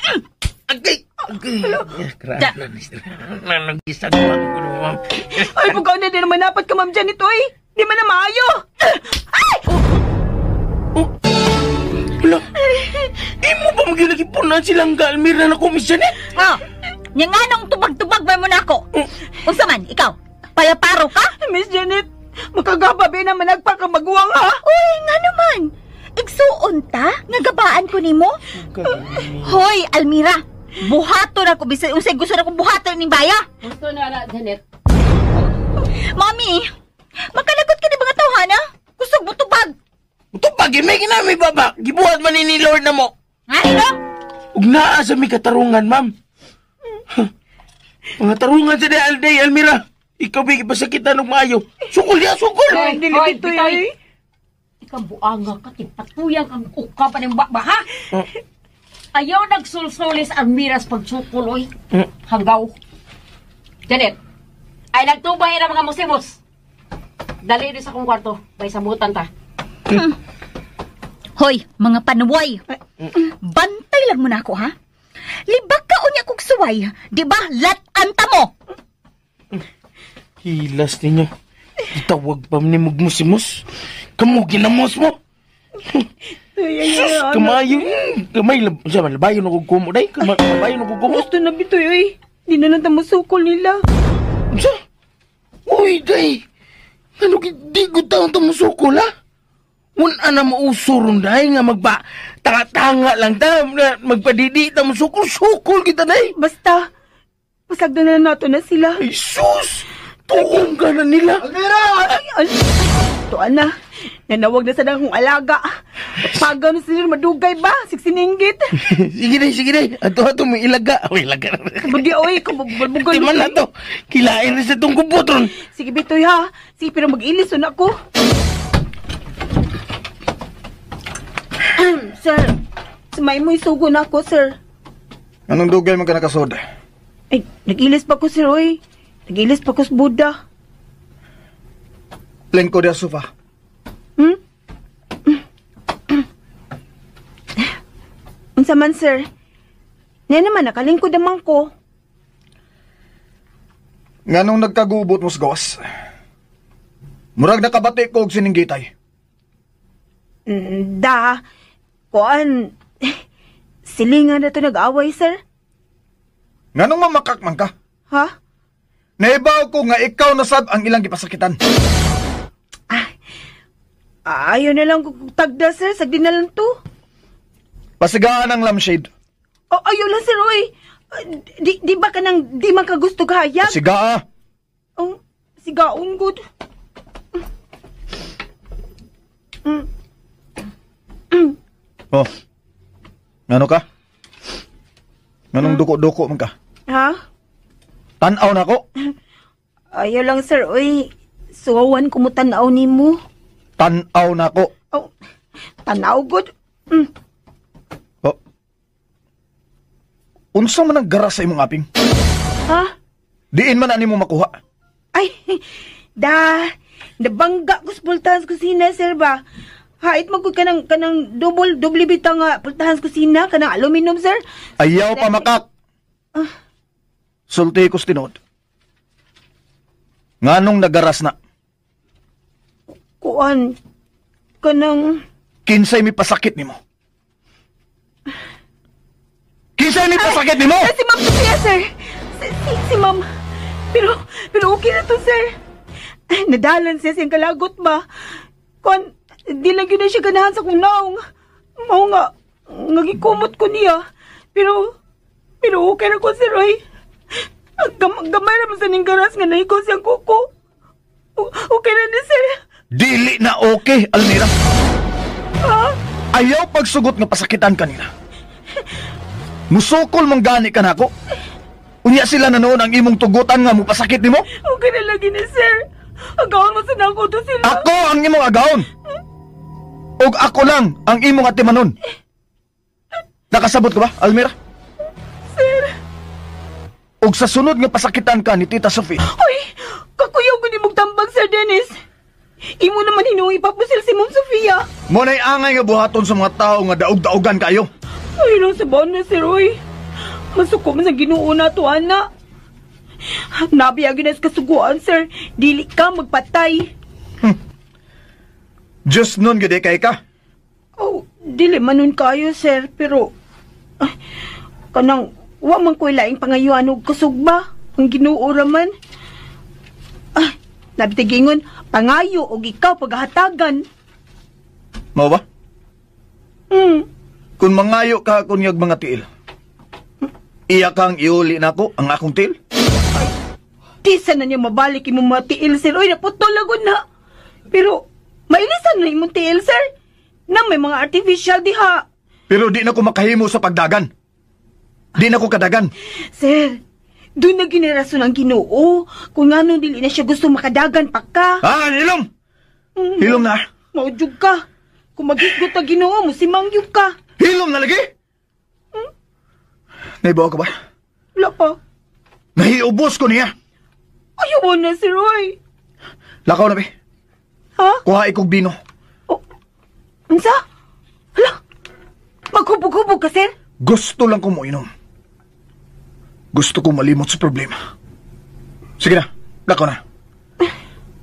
Agay! Agay! Nanagisag ko ma'am. Ay, pagka na din naman dapat ka, Ma'am Janet, oy. Di man na maayo. Ay! Hala! Imo ba magyulagipunan silang Almira na ko, Miss Janet? Ah, nya nga nung tubag-tubag ba mo na ako? Unsa man, ikaw? Palaparo ka? Miss Janet, makagaba ba na managpakamaguwang ha? Uy, nga naman. Igsuon ta? Nga gabaan ko nimo? Hoy, Almira. Buhaton ako bisan unsay gusto na kong buhaton ning baya. Gusto na na, Janet. Mami, makalagot ka ni mga tawhana? Gusto mo tubag. Tubag, may ginami baba. Gibuhat man ni Lord na mo. Ha, ino? Ug naa sa mi katarungan, ma'am. Mga tarungan sa day, Alday, Almira. Ikaw ba ipasakitan og maayo? Sukol ya, sukol! Hoy, Dili hoy, bitoy, Bitoy. ay. Ikaw buanga ka, tipatuyang kang uka pa ng bakba, ha? Ayaw nagsulsulis ang miras pagsukol, oy. Hanggaw. Janet, ay nagtubay na mga musimos. Dali rin sa akong kwarto. May samutan ta. Hoy, mga panuway. Bantay lang mo na ako, ha? Libak ka unya kog suway. Di ba? Lat-anta mo. Hilas ninyo. Itawag pa ni mugmusimos. Kamu ginamos mo. Sus, kamayo. Kamay, sa labayon ako kumo day. Labayon ako kumo. Gusto na bitoy, oy. Di na lang tamusukol nila. Sa? Uy, day. Ano di ko taon tumusukol, ha? Una na mausuron, day, nga magpa tanga-tanga lang ta, magpadidi ta musukol, sukol kita, day. Basta, pasagdan na lang nato na sila. Ay, sus! Tuong ka na nila. Almira! Ay, ay, tuan na. Nanawag na sa akong alaga. Pagaw na sila madugay ba? Siksiningit. Sige day, sige day. Ato ato may ilaga. Uy, ilaga. Budi, oy, kabulbugal. Di man na to. Kilain rin sa itong kubotron. Sige, Bitoy, ha? Sige, pero mag-ilison ako. Sir, sumay mo isugo na ako, sir. Anong dugay man ka nakasod? Ay, nag-ilis pa ko, sir, oy. Nag-ilis pa ko sa Buddha. Lingko diya sofa. Unsa man, sir? Nga naman, nakalingkod naman ko. Nganong nagkagubot mo sa gawas? Murag nakabati ko og sininggitay. Da, kuan, silingan na to nag-away, sir. Nganong mamakak man ka? Ha? Naibaw ko nga ikaw na sab ang ilang gipasakitan. Ayaw na lang ko tagda, sir. Sagdi na lang to. Pasigaan ang lampshade. Oh, ayaw lang, sir, oy. Di ba ka nang di man ka gusto kahayag? Pasigaa! Oh, sigaon, good. Oh. Ngano ka? Nganong duko-duko man ka? Ha? Tan-aw na ko. Ayaw lang, sir, oy. Suwawan ko mo tanaw ni mo. Tan-aw na ko. Oh, tanaw, good. Oh. Unsa man ang garas sa imong aping? Ha? Diin man ani mo makuha. Ay, da, nabangga ko sa pultahan sa kusina, sir ba? Hait mo ko kanang, doble bitang nga pultahan sa kusina, kanang aluminum, sir. Ayaw pa makak. Sulti ko sa tinuod. Nganong nagaras na? Kuan, kanang, Kinsay mi pasakit nimo? Kinsay mi pasakit nimo? Si Ma'am Sophia, sir. Si Ma'am. Pero okay na to, sir. Ay, nadalan siya siyang kalagot ba? Kuan, di lang yun na siya ganahan sa kunaong. Mao nga, nagikumot ko niya. Pero okay na ko, sir, oy. Gamay naman sa ning garas nga naikaw siyang kuko. Okay na ni, sir. Dili na okay, Almira. Ha? Ayaw pagsugot nga pasakitan kanina. Musukol mong gani ka nako. Unya sila na noon ang imong tugutan nga mupasakit nimo. Okay na lagi ni, sir. Agawon mo sa nako to sila. Ako ang imong agawon. Og ako lang ang imong atimanon. Nakasabot ka ba, Almira? Sir. Og sa sunod nga pasakitan ka ni Tita Sophie. Ay, kakuyaw ko ni mong tambag, Sir Dennis. Imo naman hinuwi papusil si Ma'am Sofia. Mo na'y angay nga buhaton sa mga tao nga daog-daogan kayo. Ay, lang sa baon na, Sir, oy. Masuko man sa Ginoo na to, ana. Nabiyagin na sa kasuguan, sir. Dili ka magpatay. Just nun gid kay ka. Oh, dili man nun kayo, sir. Pero, ah, kanang, wa man ko'y laing pangayuan og kusog ba? Ang Ginoo ra man. Ah, nabitigingon, pangayo og ikaw paghatagan. Mao ba? Mm. Kung mangayo ka kunyag mga tiil, iya kang iuli nako ang akong tiil? Di sana niya mabalik imong mga tiil, sir. Uy, naputol lagot na. Pero, mailisan na imong tiil, sir. Na may mga artificial diha. Pero di na ko makahimo sa pagdagan. Di na ko kadagan. Sir, doon na ginerason ang Ginoo. Kung ano dili na siya gusto makadagan pa ka. Ah, hilom! Hilom na. Maujog ka. Kung maghisgot na Ginoo, musimangyog ka. Hilom na lagi? Hmm? Naibaw ka ba? Wala pa. Nahiubos ko niya. Ayaw na, Sir Roy. Lakaw na, be. Ha? Kuha ikog bino. Oh, unsa? Hala, maghubog-hubog ka, sir? Gusto lang ko moinom. Gusto ko malimot sa problema. Sige na, lakaw na.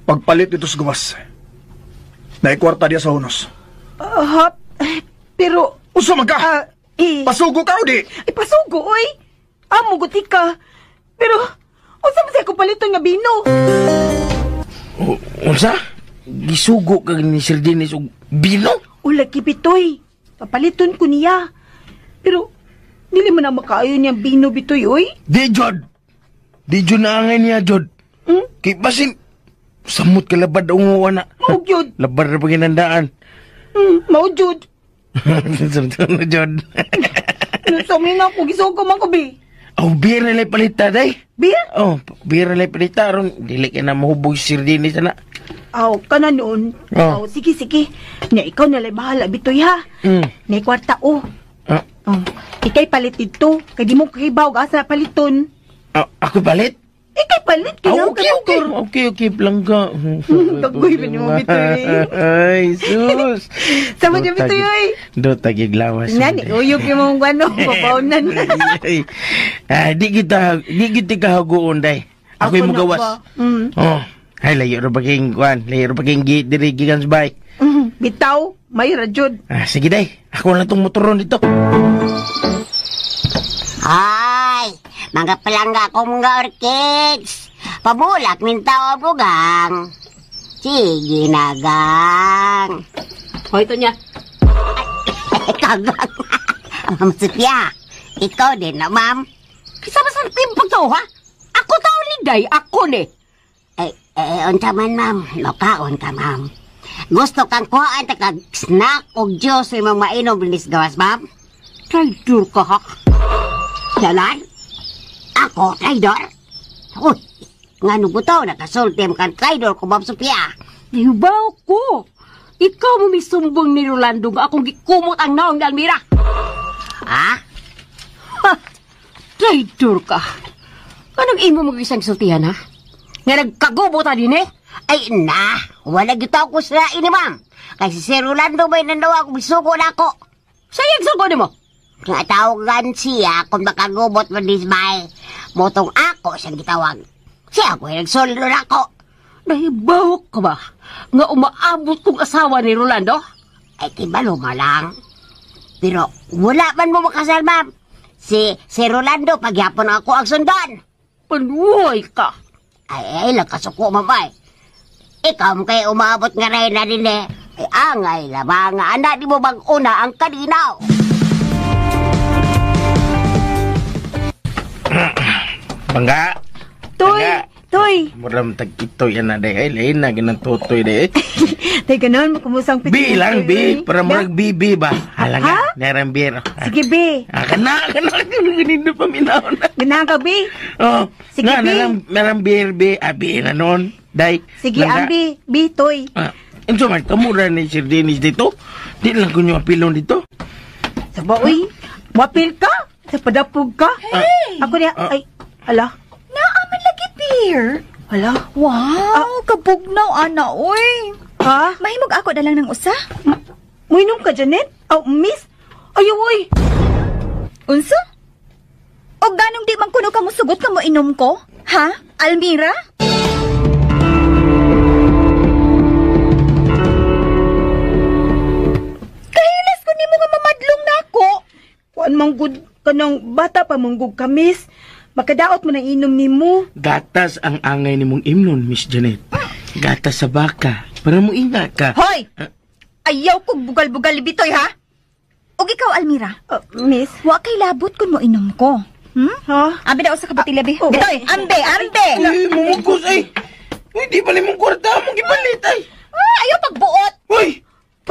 Pagpalit dito sa gawas. Naikwarta diya sa hunos. Ha? Pero... Usa man ka! Pasugo ka o di? Ay, pasugo, oy! Amo, guti ka. Pero, unsa man siya ko paliton nga bino? Unsa? Gisugo ka ni Sir Dennis og bino? Ula, Bitoy. Papaliton ko niya. Pero, dili man na makaayo niyang bino, Bitoy, oy. Di, Jod. Di, Jod, naangay niya, Jod. Hmm? Kay basin, samot ka labad ang uwa na. Mao, Jod. Labad na paginandaan. Mao, Jod. Samot na, Jod. Sabi na ako, gisugo man ko, bi. Oh, beer na lang palita, day. Beer? Oh, beer na lang palita. Aron, dili ka na mahubog si Sir Dennis, ana. Aw, kana noon. Oh. Aw, sige, sige. Nya, ikaw na lang bahala, Bitoy, ha? Mm. May kwarta, oh. Ah. Oh, ikay palit dito. Kay di mo kahibaw, asa paliton. Ah, ako palit? Ikay palit, kaya Ah, okay, okay. Okay, okay, plangga. Kagoy ba ni mo, Bitoy? Ay, sus. Sama niya, Bitoy, oy. Do tagiglawas. Nani, uyog yung mga ano, babaunan. Ay, ah, di kita kahagoon, day. Ako'y Ako na mugawas. ba? Mm. Oh, ay, layo ra baging, kuan, layo ra baging gate, diri, gikan sa bahay. Bitaw, may rajod. Ah, sige, day. Ako na tong motoron dito. Ay, mga palangga akong mga orchids. Pabulak nin tao bugang. Sige na, gang. Hoy, ito niya. Ay, kagang. Ma'am Sophia, ikaw din na, ma'am. Kasama sa pimpag to, ha? Ako tao ni Day, ako ni. Ay, unsa man, ma'am. Makaon ka, ma'am. Gusto kang kuhaan ta kag snack og juice imong mainom bilis gawas, ma'am? Traitor ka, ha? Jalan? Ako, traidor? Uy, nga nung butaw, nakasulti mo kang traidor ko, Ma'am Sophia. Dibaw ko. Ikaw mo misumbong ni Rolando nga akong gikumot ang naong ni Almira. Ha? Ha? Traitor ka. Anong imo mo isang sultihan, ha? Nga nagkagubot din, eh? Ay, na. Wala gito ako sa ini, ma'am. Kasi si Rolando may nanawa akong bisugo na ako. Sayang sugo ni mo? Nga tawagan siya kung makagubot mo dismay. Motong ako siyang gitawag. Siya ko nagsulod na ako. Nahibawak ka ba? Nga umaabot kong asawa ni Rolando? Ay, kibalo ma lang. Pero wala man mo makasal, ma'am. Si Rolando, pagyapon ako ang sundan. Panuhay ka. Ay, ay, lang kasuko, ma'am, ay. Ikaw mo kay umabot nga rin na din eh. Ay, angay lamang, anak di mo mag-una ang kaninaw. Bangga. Toy, toy. Muram tag-itoy yan na day. Ay, lain na ganang tutoy day. Tay, ganun, kumusang B lang, B. Para murag B, B ba? Halaga, nerang B. Sige, B. Ah, kana, kana. Ganun pa minaw na. Ganahan ka, B. Oh, Sige, nga, B. Narang beer, B. Ah, B na nun. Day. Sige, ang B. B, toy. Ah, unsa man, kamura ni Sir Dennis dito. Di lang ko nyo apilon dito. Saba, uy. Wapil ka? Sa padapog ka? Hey! Ako niya, ay, ala. Naaman lagi beer. Ala. Wow, kabugnaw, ana, oy. Ha? Mahimog ako na lang ng usa. Muinom ka, Janet? Oh, miss? Ayaw, oy. Unsa? O ganong di man kuno ka musugot ka mo inom ko? Ha? Almira? Kahilas ko nimo nga mamadlong na ako. Kuan manggod ka ng bata pa manggod ka, miss. Makadaot mo ng inom nimo. Gatas ang angay nimong imnon, Miss Janet. Gatas sa baka. Para mo ingat ka. Hoy! Ayaw kog bugal-bugal bitoy, ha? Og ikaw, Almira. Miss? Wa kay labot kun mo inom ko. Hmm? Ha? Ambe daw sa kabutilya, be. Oh. Bitoy, ambe, ambe! Uy, mumugkos, ay! Uy, di pala mong kwarta mong gipalit, ay! Ah, ayaw pagbuot! Uy!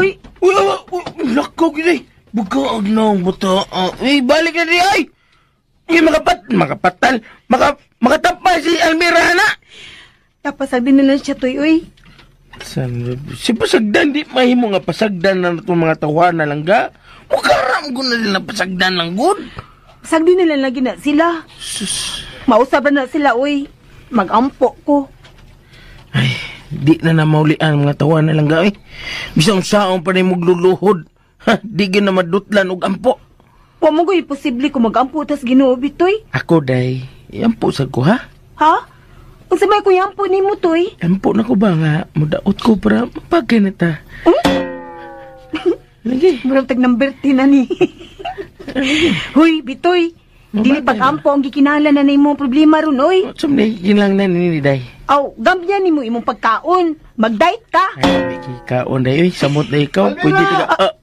Uy! Uy, uy, lakaw gid, ay! Bukaog na ang buta. Uy, balik na di, ay! Uy, makapatal, makatapa si Almira, na! Tapos sagdi na lang siya, tuy, uy. Si pasagdan, di mahimo nga pasagdan na itong mga tawana lang, ga? Mukaram ko na din na pasagdan lang, good. Pasagdi na lang lagi na sila. Sus. Mausap na sila, uy. Magampo ko. Ay, di na maulian mga tawana lang, ga, eh. Bisang saong pa na yung magluluhod. Ha, di gina madutlan og ampo. Wa mo ko imposible kung magampo tas Ginoo bitoy. Ako, day. Ampo sa ko, ha? Ha? Unsa may ko yampo nimo, toy? Ampo na ko ba nga mudaot ko para mapagay na ta. Lagi. Murag tag number 10 na ni. Huy, bitoy. Dili pag-ampo ang gikinahanglan na nimo problema ron, oy. Unsa man kinahanglan ni day? Aw, gambyan nimo imong pagkaon. Mag-diet ka. Ay, kaon day, oy. Samot na ikaw. Pwede ka.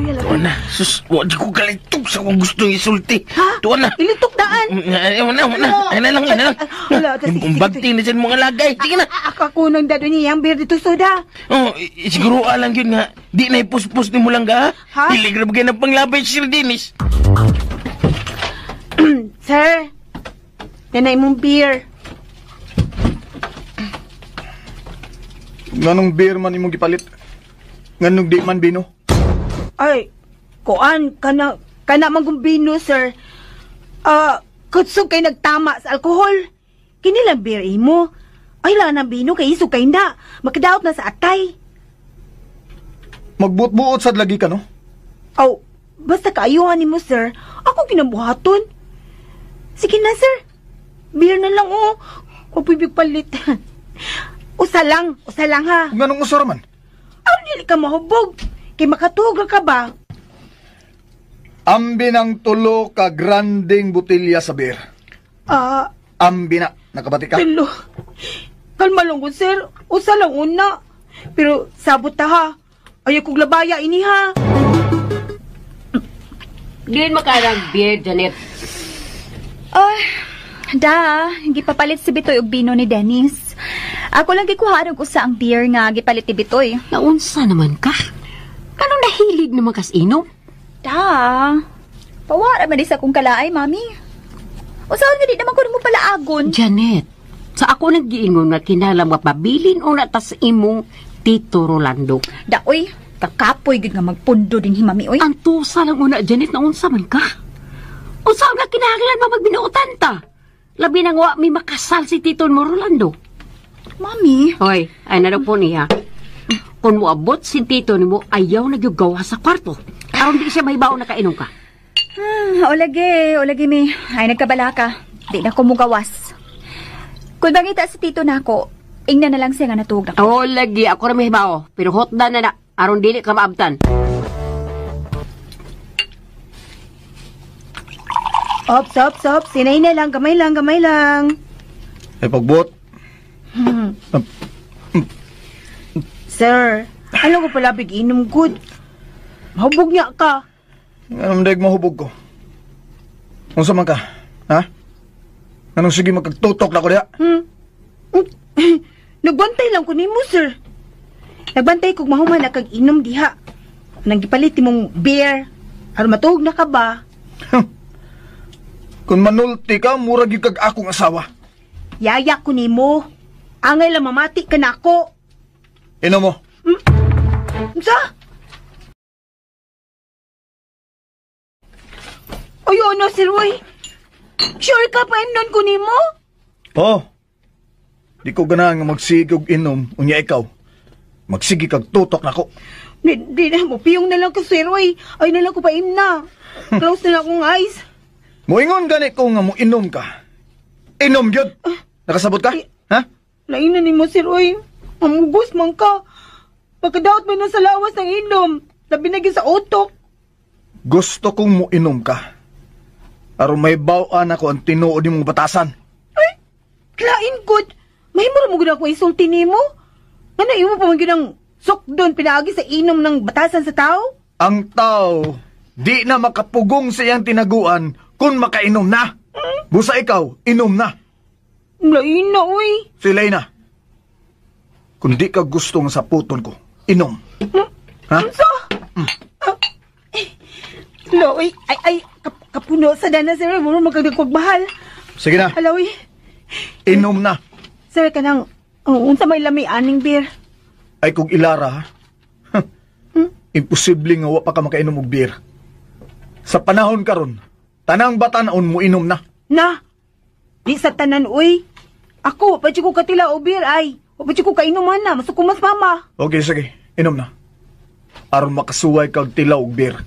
Tuwa na. Sus, wa di ko galitok sa akong gustong isulti. Ha? Tuwa na. Ilitok daan. Ay, wala, wala. Ay na lang, ay na lang. Wala, Yung bagti na dyan mga lagay. Sige na. Ako nang dado niya, ang beer dito soda. Oh, siguro alang yun nga. Di na ipuspos ni mo lang ga. Ha? Hilig na bagay ng panglabay, Sir Dennis. Sir, yan na imong beer. Nganong beer man imong gipalit? Nganong di man bino? Ay, kuan, kana man kong bino, sir. Kutsog kay nagtama sa alkohol. Kini lang beer imo. Ay, lang ang bino kay isog kay na. Makadaot na sa atay. Magbuot-buot sad lagi ka, no? Aw, basta kaayuhan nimo, sir. Ako ginabuhaton. Sige na, sir. Beer na lang, oh. Huwag palit. Usa lang, ha. Nganong usa ra man? Aw, dili ka mahubog. Kay makatuog ka ba? Ambi ng tulo ka grandeng botelya sa beer. Ambi na. Nakabati ka? Tulo. Kalma lang ko, sir. Usa lang una. Pero sabot ta, ha. Ayaw kong labaya ini, ha. Diin makarang beer, Janet. Ay, da. Gipapalit si Bitoy og bino ni Dennis. Ako lang gikuhaan og usa ang beer nga gipalit ni Bitoy. Naunsa naman ka? Anong nahilig naman kas inom? Da. Pawara man sa akong kalaay, mami. Usaon nga di naman ko mo palaagon. Janet, sa ako naggiingon nga kinahanglan mapabilin una tas imong Tito Rolando. Da, oy, kakapoy gid nga magpundo din hi mami, oy. Ang tusa lang una, Janet, naunsa man ka? Usaon nga kinahanglan ma magbinuotan ta? Labi na nga may makasal si Tito mo Rolando. Mami. Hoy, ay na po niya. Kung moabot si Tito nimo, ayaw na gyud gawa sa kwarto. Aron di siya mahibaw na kainom ka. Olagi mi. Ay, nagkabala ka. Di na ko mugawas. Kung bangita si Tito nako, ingna na lang siya nga natuog na ko. Olagi, ako ra mahibaw. Pero hotdan na na, aron dili ka maabtan. Ops, ops, ops. Sinay na lang, gamay lang, gamay lang. Ay, pagbuot. Sir, alam ko pala big inom good. Mahubog niya ka. Anong daig mahubog ko? Unsa man ka? Ha? Anong sige magkagtutok na ko diha? Nagbantay lang ko nimo, sir. Nagbantay kog mahuman na kag inom diha. Nang gipalit imong beer. Aron matuog na ka ba? Kung manulti ka, mura gyud kag akong asawa. Yaya ko nimo. Angay lang mamati ka nako. Inom mo. Unsa? Ayaw na, sir, uy. Sure ka pa imnon ko nimo? Oh. Di ko ganahan nga magsige og inom unya ikaw. Magsige kag tutok nako. Di na, mupiyong na lang ko, sir, uy. Ay na lang ko pa imna. Close na lang akong eyes. Moingon gani ko nga moinom ka. Inom gyud. Nakasabot ka? Ha? Lain na nimo, sir, uy. Mamugos man ka. Pagkadaot man na sa lawas ng inom. Labi na gyud sa utok. Gusto kong moinom ka. Aron may bawaan ako ang tinuod nimong batasan. Ay, klain gud. Mahimo ra mo gud ako isulti nimo. Ngano imo pa man gyud ang sukdon pinaagi sa inom ng batasan sa tao? Ang tao di na makapugong sa iyang tinaguan kung makainom na. Busa ikaw, inom na. Lain na, uy. Silay na. Kung di ka gusto nga saputon ko, inom. Ha? Unsa? Lo, uy, ay, kapuno sa dana, sir. Muro magkagdagkog mahal. Sige na. Hala, uy. Inom na. Sir, kanang, unsa may lami aning beer? Ay, kung ilara, ha? Imposible nga wa pa ka makainom og beer. Sa panahon karon, tanang batan-on mo inom na. Na, di sa tanan, uy. Ako, pa ko katila o beer, ay. Wa pa ko kainuman na, masukumas mama. Okay, sige. Inom na. Aron makasuway kag tilaw og beer.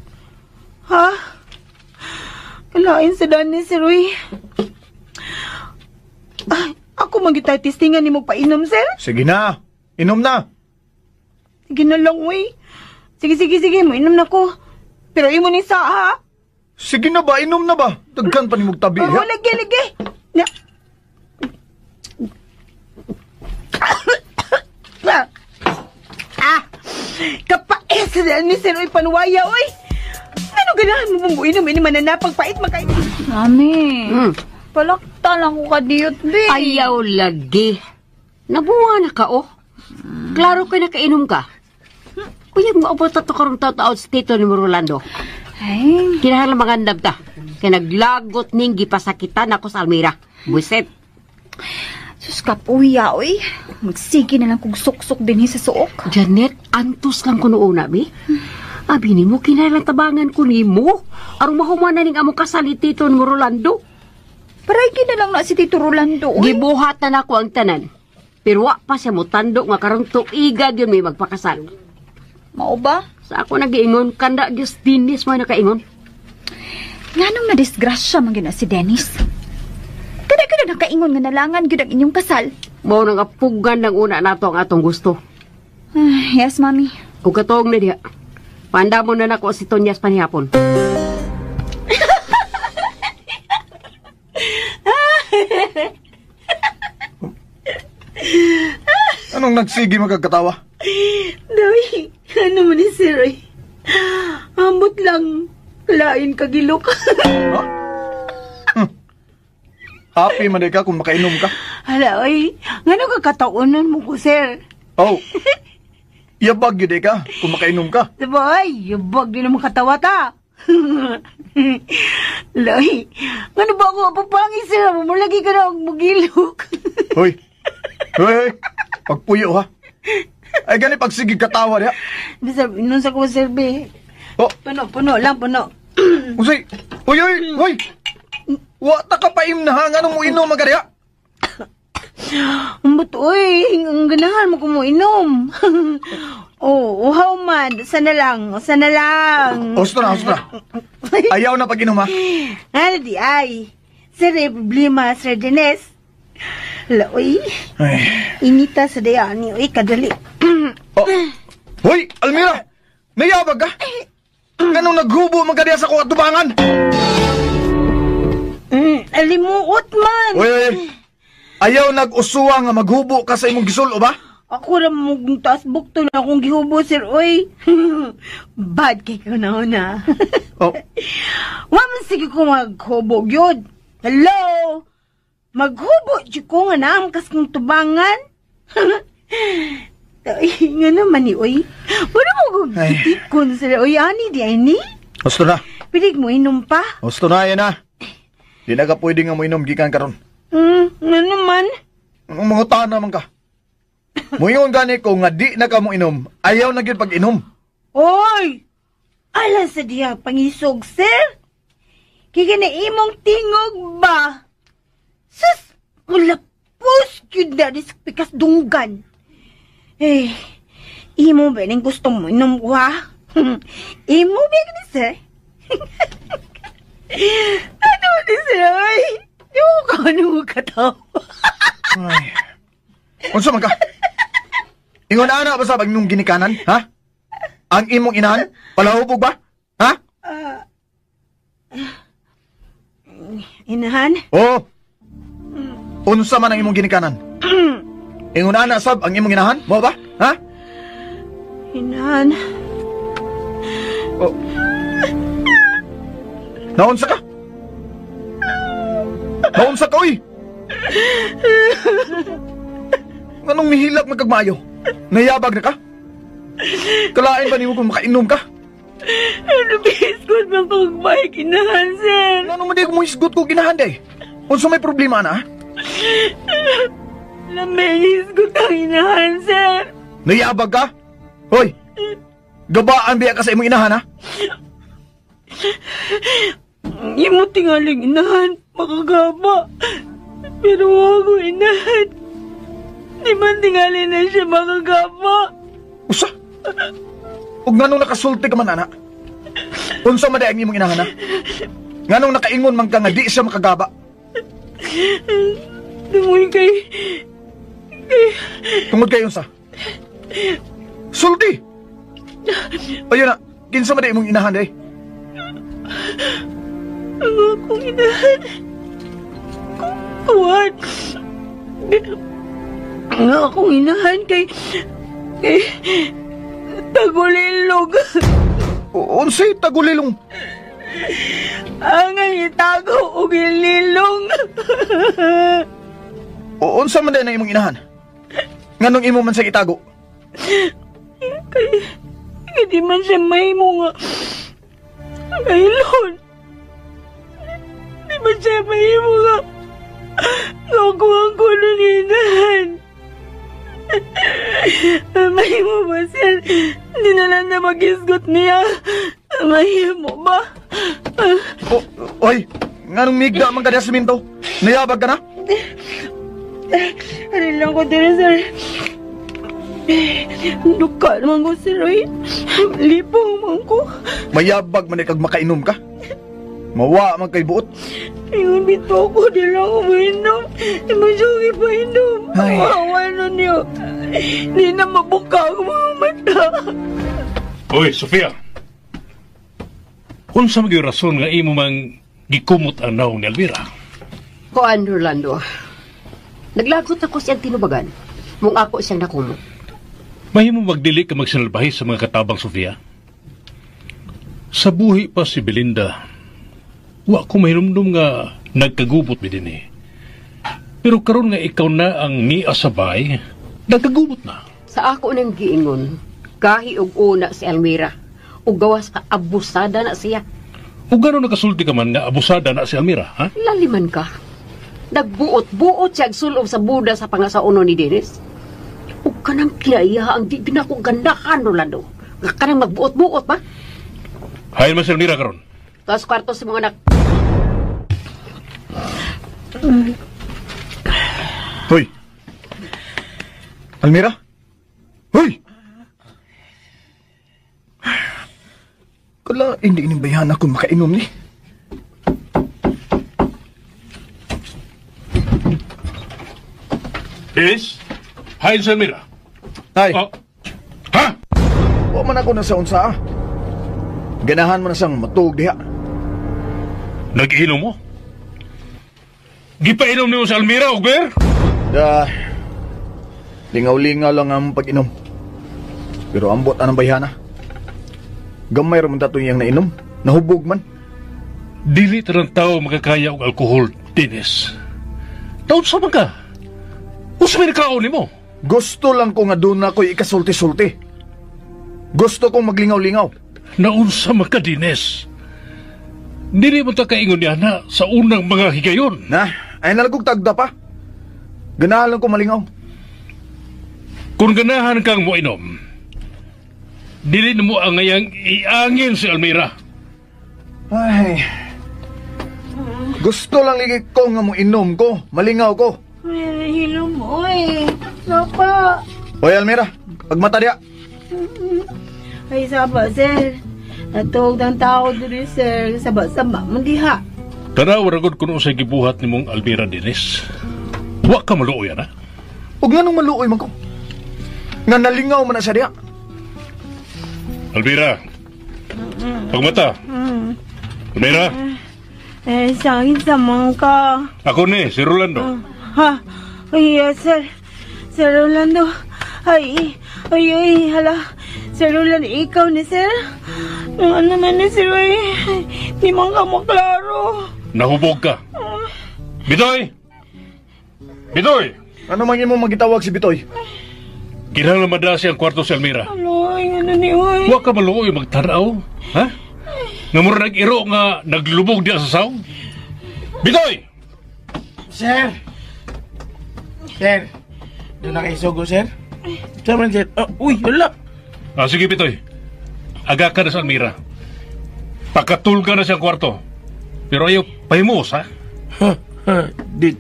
Ha? Kalain sa dani, sir, uy. Ay, ako man gyud testingan ni mo painom, sir. Sige na. Inom na. Sige na lang, uy. Sige. Mainom na ko. Pero imo ni sa, ha? Sige na ba? Inom na ba? Daghan pa ni mong tabi, Oo, ha? lagi. Na. Ah! Kapais sa dani, sir, uy. Panuwaya, uy. Ano ganahan mo mong uinom? Ini mananapag pait makain. Mami, palakta lang ko kadiyot, be. Ayaw lagi. Nabuwa na ka, oh. Klaro ka nakainom ka. Kuya, maabot na to karong taw-taw sa tito ni Rolando. Ay, Kinahanglan magandam ta. Kaya naglagot ning gipasakitan ako sa Almira. Buset. sus kapuya, oy. Magsige na lang kog suksok din sa suok. Janet, antos lang ko noona, bi. Abi nimo kinahanglan tabangan ko nimo. Aron mahuman na ning among kasal ni tito ni Rolando. Paray na lang na si Tito Rolando, oy. Gibuhat na nako ang tanan. Pero wa pa siya motando nga karong tuiga gyud may magpakasal. Mao ba? Sa ako nagiingon, kanda gyud Dennis mo nakaingon. Nganong na-disgrasya man gyud na si Dennis? Kada gyud nakaingon nga nalangan gyud ang inyong kasal. Mao nang apugan ng una nato ang atong gusto. Ay, yes, mami. Ug katong na diha. Panda mo na nako si Tonyas panihapon. Anong nagsige magkakatawa? Dawi, ano man ni sir, uy. Ambot lang. Lain kagilok. Ha? Happy man ka kung makainom ka. Hala, oy. Ngano ka kataonan mo ko, sir? Oh. Yabag yun ka kung makainom ka. Diba, ay, yabag din naman katawa ta. Loy, ngano ba ako papangi, sir? Mulagi ka na akong mugilok. Hoy. Hoy. Pagpuyo ha. Ay gani pagsigig katawa diha. Di, sir, inon sa ko, sir, be. Oh, Puno, lang, puno. usay. Hoy, hoy, hoy. Wa ta ka paim na ha nganong mo inom magariya. Ambot, oy, ang ganahan mo kumuinom. Oh, uhaw man. Sana lang, sana lang. Husto na, husto na. Ayaw na pag-inom ha. Ano di ay? Sir, eh, problema, Sir Dennis. Hala, oy, Ay. inita sa dayani, oy, kadali. Oh. Hoy, Almira. Nayabag ka? Nganong naghubo man ka diha sa kuwat tubangan? Alimuot man. Hoy, hoy. Ayaw nag-usuwa nga maghubo ka sa imong gisol, o ba? Ako ra mong taas bukto na akong gihubo, sir, oy. Bad kay ka na una. Oh. Wa man sige ko maghubo gyud. Hello? Maghubo jud ko nga naam kas kong tubangan. Ay, nga naman ni, oy. Wala mo kong gitikon, sir. Oy, ani di ay ni? Husto na. Pilig mo inom pa. Husto na, yan na. Di na ka pwede nga mo inom gikan karon. Nga naman. Anong mga tahan naman ka? Muingon gani ko nga di na ka mo inom, ayaw na gyud pag-inom. Oy! Ala sa diya pangisog, sir. Kaya na imong tingog ba? Sus! Mulapos yun na rin sa pikas dunggan. Eh, imo ba ning gusto mo inom ko, ha? Imo ba ni sir? Ano ni sir? Ay, di ko kano katawa. Ay. Unsa man ka? Ingon ana ba sa imong ginikanan, ha? Ang imong inahan palahubog ba? Ha? Inahan? Oo. Unsa man ang imong ginikanan? Ingon ana sab ang imong inahan? Mao ba? Ha? Inahan. Oh. Naunsa ka? Naunsa ka, uy? Anong mihilak magkagmayo? Nayabag na ka? Kalain ba nimo kung makainom ka? Ano bihisgot man kong may ginahan, sir? Ano man di ko mohisgot ko ginahan, day? Unsa may problema na? Lamay hisgot ang inahan, sir. Nayabag ka? Hoy! Gabaan biya ka sa imong inahan, ha? Imo tingaling inahan, makagaba. Pero ako inahan. Di man tingali na siya makagaba. Usa? Ug nganong nakasulti ka man, ana? Unsa man di ang imong inahan, ha? Nganong nakaingon man ka nga di siya makagaba? Tungod kay... Tungod kay unsa? Sulti! Ayun na, kinsa man di imong inahan, day? Ang akong inahan... Kuwan! Ang akong inahan kay... Tagulilog. Unsay tagulilong? Ang itago og ililong. Unsa man na imong inahan? Nganong imo man sa itago? Kay di man siya mahimo nga kailon. Di man siya mahimo nga nakuha ko nun inahan. Mahimo ba siya? Hindi na lang na mag-isgot niya. Mahimo ba? Oy, nganong migda man ka diya sa minto? Nayabag ka na? Ano lang ko dito, sir. Duka naman ko, sir. Oy. Lipong man ko. Mayabag man ikag makainom ka. Mawa man kay buot. Ingon bito ko, di lang ako mainom. Di mo siya ipainom. Mawa nun niyo. Di na mabuka ang mga mata. Oy, Sofia. Unsa man gyud rason nga imo mang gikumot ang nawong ni Almira? Kuan, Rolando. Naglagot ako siyang tinubagan. Mung ako siyang nakumot. Mahimo magdili ka magsinalbahi sa mga katabang, Sofia. Sa buhi pa si Belinda, wa ko mahinumdum nga nagkagubot mi dinhi. Pero karon nga ikaw na ang niasabay, nagkagubot na. Sa ako nang giingon, kahi og una si Almira, ug gawas pa abusada na siya. Ug gano'n nakasulti ka man nga abusada na si Almira, ha? Laliman ka. Nagbuot-buot siya agsulob sa Buda sa pangasauno ni Dennis. Ug kanang kinaiya ang di ginako ganahan, Rolando. Nga kanang magbuot-buot ba? Hain man si Almira karon. Taas kwarto sa mga anak. Hoy! Almira? Hoy! Kala, hindi inimbayahan ako makainom ni. Dennis? Hi, si Almira. Hi. Oh. Ha? Wa man ako nasa unsa, ah. Ganahan mo na siyang matuog diha. Nag-inom mo? Gipainom niyo sa Almira, Ogber? Da, lingaw-lingaw lang ang pag-inom. Pero ambot anang bayhana. Gamay ra man tato iyang nainom. Nahubog man. Dili tarang tao makakaya og alkohol, Dennis. Taon sa man ka? Usa may nakaon nimo? Gusto lang ko nga doon na ko'y ikasulti-sulti. Gusto kong maglingaw-lingaw. Naunsa man ka, Dennis. Dili mo ta kaingon niya na sa unang mga higayon. Na, ay nalagog tagda pa. Ganahan lang ko malingaw. Kung ganahan kang moinom, dili na mo ang ngayang iangin si Almira. Ay, Gusto lang ligi ko nga mo inom ko, malingaw ko. Ay, hilom, oy. Sapa. Hoy Almira, pagmata diya. Ay, saba, sir. Natuog ng tao diri, sir. Saba-saba man diha. Tanaw ragod kuno sa gibuhat nimong Almira Dennis. Wa ka maluoy ana. Ug nganong maluoy man ko? Nga nalingaw man na siya diya. Almira. Pagmata. Almira, Eh, sa akin sa ka. ako ni si Rolando. Ha? Ay, sir. Sir Rolando. Ay, ay, ay, hala. Sir Rolando, ikaw ni sir? Ano man ni sir, ay. Di man ka maklaro. Nahubog ka. Bitoy! Bitoy! Ano man imo magitawag si Bitoy? Kinahanglan madala siyang kwarto si Almira. Aloy, ano ni, oy. Wa ka maluoy magtanaw, ha? Nga mura nag-iro nga naglubog diya sa saw? Bitoy! Sir! Sir! Doon na kayo sugo, sir? Sir, man, sir. Oh, uy, wala! Ah, sige, Bitoy. Aga ka na sa Almira. Pakatulga na siyang kwarto. Pero ayaw, pahimuos, ha? Ha, ha, di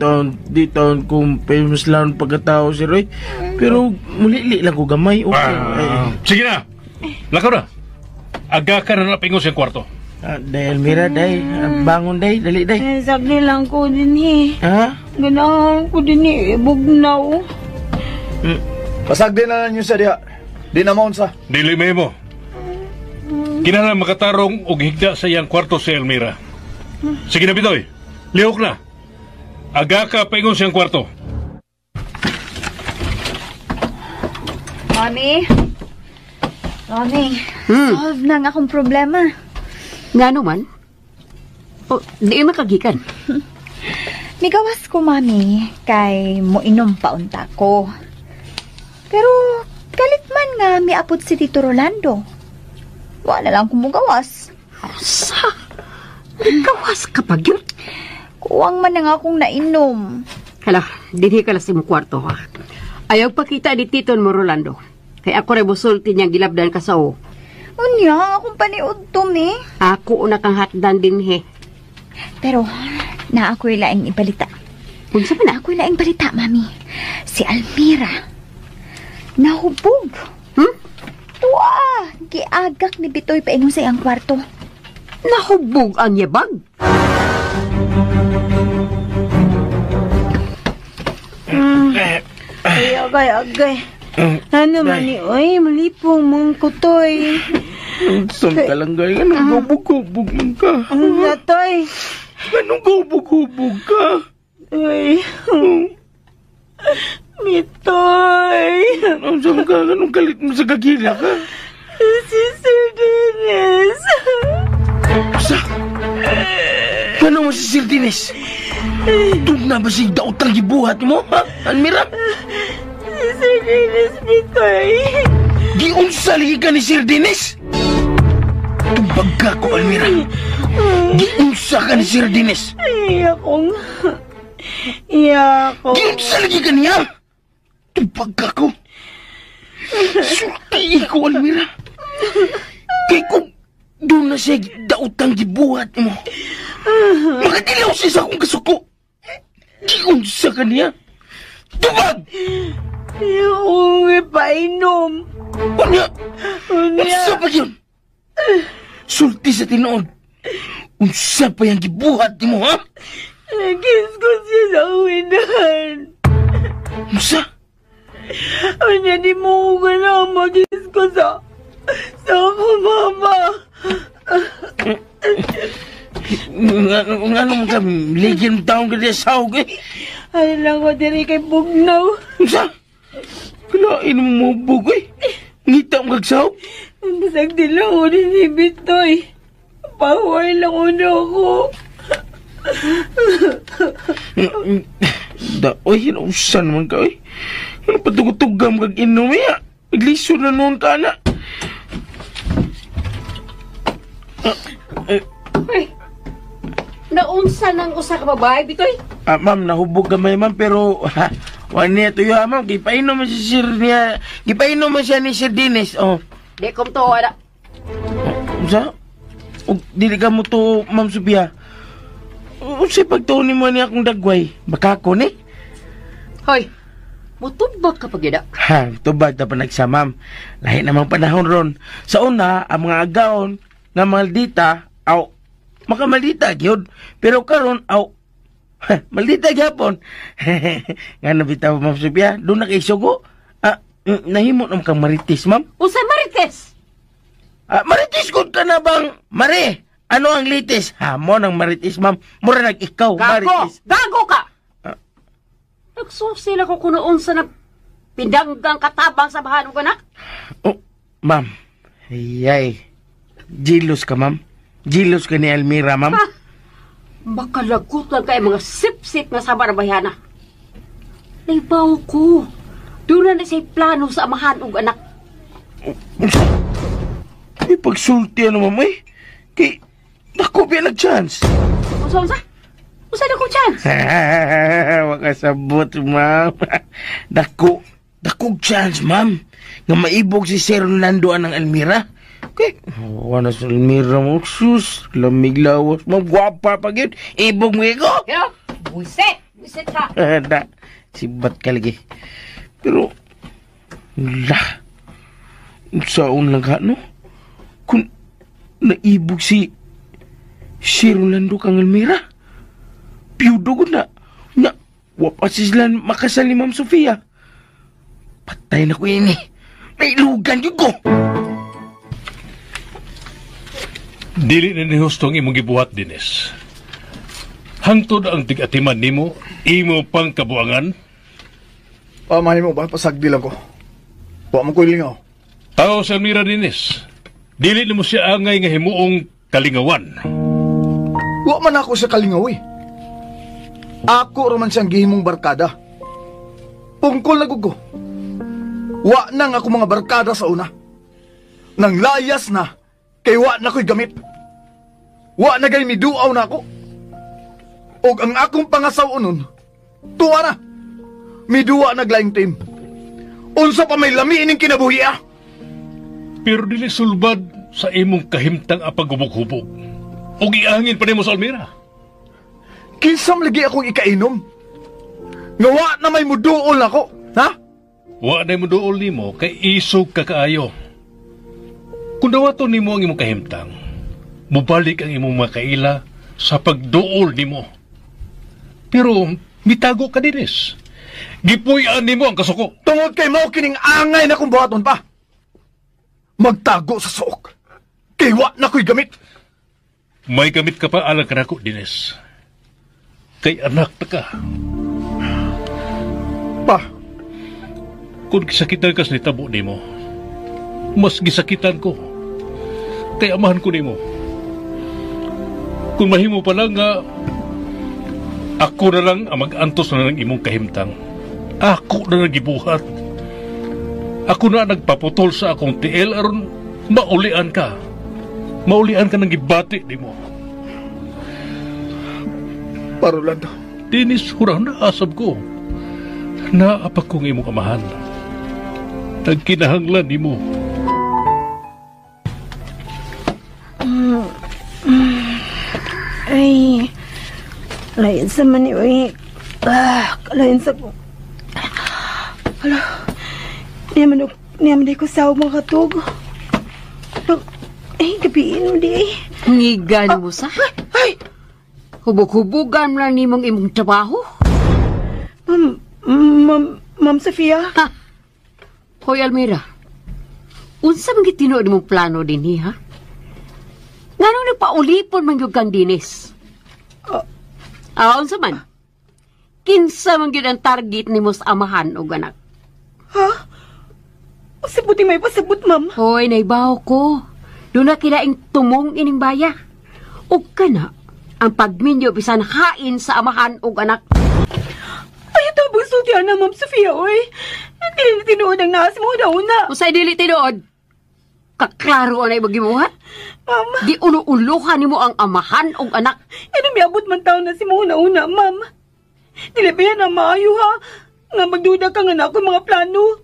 taon kung famous lang pagkatao, sir, oy. Pero mulili lang ko gamay. Okay. Ah, sige na. Lakaw na. Aga ka na napingo siyang kwarto. Ah, day, Almira, day. Ah, bangon, day. Dali, day. Eh, sagli lang ko din eh. Ha? Ganahan ko din eh. Bugnaw. Pasag din na ninyo siya diha. Di na maunsa. Dili may mo. Kinahanglan makatarong og higda sa iyang kwarto si Elmira. Sige na, Bitoy. Lihok na. Aga ka paingon siyang kwarto. Mami? Mami, solve na ang akong problema. Ngano man? O, di makagikan. Migawas ko, Mami, kay moinom pa unta ko. Pero galit man nga miapot si Tito Rolando. Wala lang kumugawas. Sa? Gawas ka pa gyud. Kuwang man na nga akong nainom. Hala, dinhi ka lang sa imong kwarto ha. Ayaw pakita ni Tito mo Rolando. Kay ako ray musulti niyang gilabdan ka sa o. Unya, akong paniud to, mi. Ako una kang hatdan dinhi. Pero, na ako'y laing ibalita. Unsa man na? Ako'y laing balita, Mami. Si Almira. Nahubog. Hmm? Tuwa! Giagak ni Bitoy paingon sa iyang kwarto. Nahubog ang yabag. Ay, agay, agay. Ano man ni, oy, malipong mong kutoy. Saan ka lang gay? Anong hubog-hubog man ka? Ano na, toy? Anong hubog-hubog ka? Uy. Mitoy. Anong saan ka? Anong galit mo sa gagila ka? Si Sir Dennis. Sa? Ano mo si Sir Dennis? Doon na ba siya daotang gibuhat mo, ha? Almira? Si Sir Dennis, Mitoy. Giunsa lagi ka ni Sir Dennis? Tubag ka ko, Almira. Giunsa ka ni Sir Dennis. Ay, akong... Iya ako. Giunsa lagi ka niya? Tubag ka ko. Sulti ko, Almira. Kay kung doon na siya daotang gibuhat mo, makadilaw siya sa akong kasuko. Giunsa ka niya? Tubag! Iya akong ipainom. Unya! Unya. Unsa pa yun? Sulti sa tinuod. Unsa pa yung gibuhat nimo, ha? Nag-kiss ko siya sa uwinan. Unsa? Unya, di mo ko ganang mag-kiss ko sa akong mama. Nga naman ka, ligin mo taong ka sa sahog, eh. Ay lang ko diri kay Bugnaw. Unsa? Kalain mo mo bug, eh. Ngita mo kag sahog. Basag din lang ko ni si Bitoy. Pahuway lang uno ko. Da, oy, hinausan naman ka, oy. Ano patugtugam kag inom, eh. Iglisod na noon ka, na. Uy, naunsa nang usa ka babae, Bitoy? Ah, ma'am, nahubog gamay, ma'am, pero ha, wala niya tuyo, ha, ma'am. Gipainom man si sir niya. Gipainom man siya ni Sir Dennis, oh. Di kom to, ana. Unsa? Og dili ka mo to, Ma'am Sophia. Unsay pagtuon nimo ni akong dagway? Baka ko ni? Hoy, mutubag ka pag Ha, tubag ta pa nagsa, ma'am. Lahi namang panahon ron. Sa una, ang mga agaon nga maldita, aw, makamaldita gyud. Pero karon aw, maldita gyapon. Nga nabitaw, Ma'am Sophia, doon na kay sugo. Ah, nahimo naman kang marites, ma'am. Unsay marites? Ah, marites gud ka na bang, Mare? Ano ang litis? Ha, mo nang marites, ma'am. Mura nag ikaw, Gago! marites. Gago ka! Nagsusil ako kuno unsa na pindanggang katabang sa bahan og anak. Oh, ma'am. Ayay. Jealous ka, ma'am. Jealous ka ni Almira, ma'am. Ha? Makalagot lang kay mga sip-sip nga sa barbayana. Naibaw ko. Doon na siya'y plano sa amahan og anak. Ay, pagsulti ano, ma'am, eh. Kay, dako biya nag-chance. Unsa unsa? Unsa na kong chance? Makasabot, ma'am. Dako, dakog chance, ma'am. Nga maibog si Sir Rolando ang Almira. Kay, wala sa Almira mo. Sus, lamig lawas. Ma'am, gwapa pa yun. Ibog mo iko. Yo, buisit! Buisit ka! Da, sibat ka lagi. Pero, la, saon lang ka, no? Kung naibog si Sir Rolando kang Almira, piyudo ko na, na, wapa sila makasal ni Ma'am Sofia. Patay na ko ini. May ilugan yun ko. Dili na ni husto ang imong gibuhat, Dines. Hangtod ang tig-atiman nimo, imo pang kabuangan. Pamahin mo ba? Pasagdi lang ko. Wa mo ko ilingaw. Tao sa Almira, Dines. Dili nimo siya angay nga himuong kalingawan. Wa man ako sa kalingaw eh. Ako raman siyang gihimong barkada. Pungkol na gugo. Wa nang ako mga barkada sa una. Nang layas na, kay wa na ko'y gamit. Wa na gay miduaw na ako. Og ang akong pangasaw nun, tuwa na. Miduwa na glaing team. Unsa pa may lami ining kinabuhi ah. Pero dili sulbad sa imong kahimtang apagubog-hubog. Og iangin pa nimo sa Almira. Kinsam lagi akong ikainom. Nga wa na may muduol ako, ha? Wa na muduol nimo kay isog ka kaayo. Kung dawaton nimo ang imong kahimtang, mubalik ang imong mga kaila sa pagduol nimo. Pero mitago ka dinis. Gipuy-an nimo ang kasuko. Tungod kay mao kining angay na kong buhaton pa. Magtago sa suok. Kay wa na ko'y gamit. May gamit ka pa alang kanako, Dines. Kay anak na ka. Pa. Kung gisakitan ka sa nitabo nimo, mas gisakitan ko. Kay amahan ko nimo. Kung mahimo pa lang nga, ako na lang ang mag-antos na ng imong kahimtang. Ako na nagibuhat. Ako na nagpaputol sa akong tiil aron maulian ka. Maulian ka ng gibati nimo. Pa, Rolando. Dinis, hurang naasab ko. Naapag kong imong amahan. Nagkinahanglan nimo. Ay, lain sa man ni, ah, lain sa ko. Hala, niya man di ko saw mga katog. Ay, gabiin mo di eh. Ngigan mo sa? Ay! Hubog-hubugan mo lang nimong imong trabaho. Ma'am Sofia? Ha? Hoy, Almira. Unsa man gitinuod imong plano dinhi, ha? Ngano nagpaulipon man gyud kang dinis? Unsa man? Kinsa man gyud ang target nimo sa amahan og anak? Ha? Unsa buti may pasabot, ma'am? Hoy, naibaw ko. Doon na kilaing tumong ining baya. Ug kana ang pagminyo bisan hain sa amahan og anak. Ay, ito ang sulti na, Ma'am Sofia, oy. Dili na tinuod ang naas mo na una. Usay dili tinuod. Kaklaro na imong gibuhat. Ma'am. Di ulo-uluhan nimo ang amahan og anak. Ano miabot man taon na si mo una una, ma'am. Dili ba yan ang maayo, ha? Nga magduda ka nga na ako mga plano.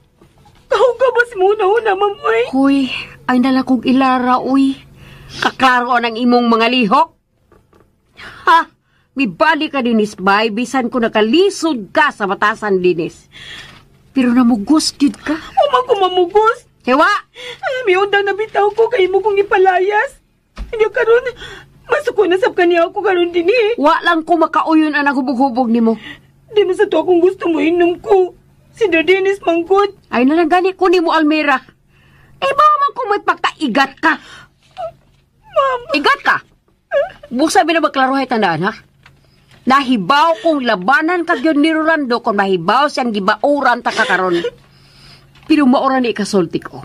Kahuga ba si mo una una, ma'am, oy? Hoy, ay nala kong ilara, oy. Kaklaro ang imong mga lihok. Ha? Mibali ka, Dinis, bay. Bisan ko nakalisod ka sa batasan, Dinis. Pero namugos, gyud ka. Uma ko mamugos. Hewa! Ay, miundang nabitaw ko kay mo kong ipalayas. Hindi karon masuko na sab kaniya ako karon dinhi. Wa lang ko makauyon ang hubog-hubog nimo. Di man sa to akong gusto mo inom ko. Si Sir Dennis manggod. Ay na lang gani ko nimo, Almira. Eh, bawa man kung may pagkaigat ka. Ma'am. Igat ka! Busa na maklarohay tandaan, ha? Nahibaw kong labanan ka gyud ni Rolando kung mahibaw siyang gibauran ta ka karon. Pero maura ni ikasulti ko.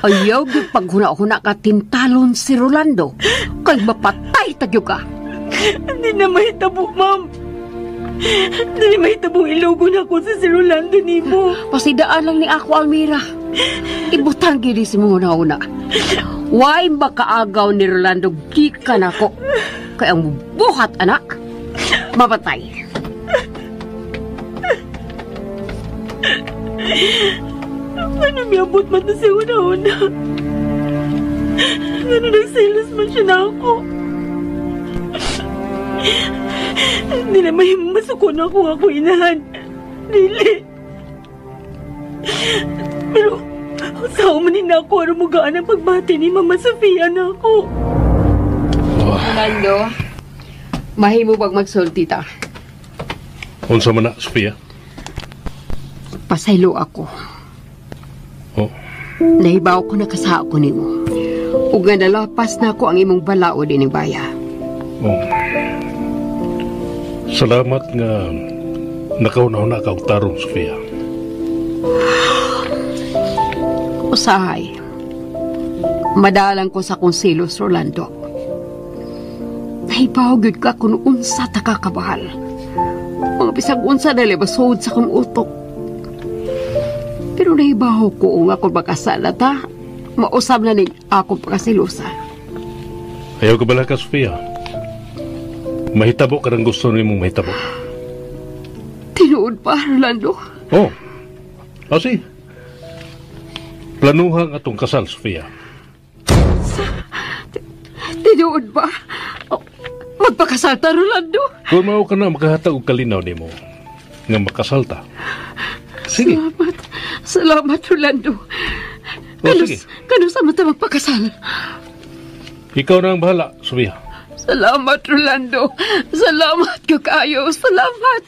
Ayaw gyud paghuna-huna ka tintalon si Rolando. Kay mapatay ta gyud ka. Hindi na mahitabo, ma'am. Hindi na mahitabong ilugo na ako sa si Rolando nimo. Pasidaan lang ni ako, Almira. Ibutang gyud si mo una-una. Why makaagaw ni Rolando gikan ako? Kay ang buhat, anak, mapatay. Ano miabot man na siya una-una? Ano nagsilos man siya na ako? Hindi na may masuko na ako inahan. Dili. Pero, usaw man na ako aron mugaan ang pagbati ni Mama Sofia na ako. Rolando, mahimo bag magsulti ta? Unsa man na, Sofia? Pasaylo ako. Oh. Nahibaw ko na kasao ko nimo. Ug nga nalapas na ako ang imong balaod ining baya. Oh. Salamat nga nakauna-una ka og tarong, Sofia. Usahay. Madalang ko sa akong silos, Rolando. Nahibaw gyud ka kung unsa ta ka kabahal. Mga bisag unsa dali basod sa akong utok. Pero nahibaw ko nga kung makasala ta, mausab na ning akong pagkasilosa. Ayaw ka bala ka, Sofia. Mahitabo ka ng gusto nimong mahitabo. Tinuod pa, Rolando. Oh. Asi. Planuhan atong kasal, Sofia. Tinuod ba? Oh, magpakasal ta, Rolando. Kung mao ka na makahatag og kalinaw nimo nga makasal ta. Sige. Salamat. Salamat, Rolando. Oh, sige. Kano sa mata magpakasal? Ikaw na ang bahala, Sofia. Salamat, Rolando. Salamat ko kayo. Salamat.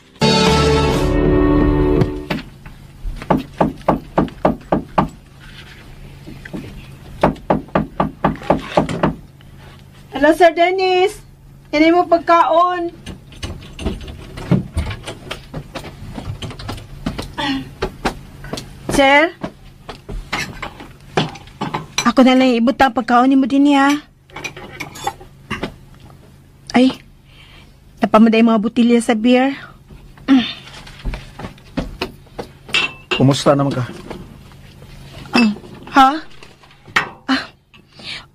Hello, Sir Dennis. Yan mo pagkaon. Sir? Ako na lang ibutang pagkaon ni mo din niya. Ay, napamaday mga botilya sa beer. Kumusta naman ka? Ha? Ah,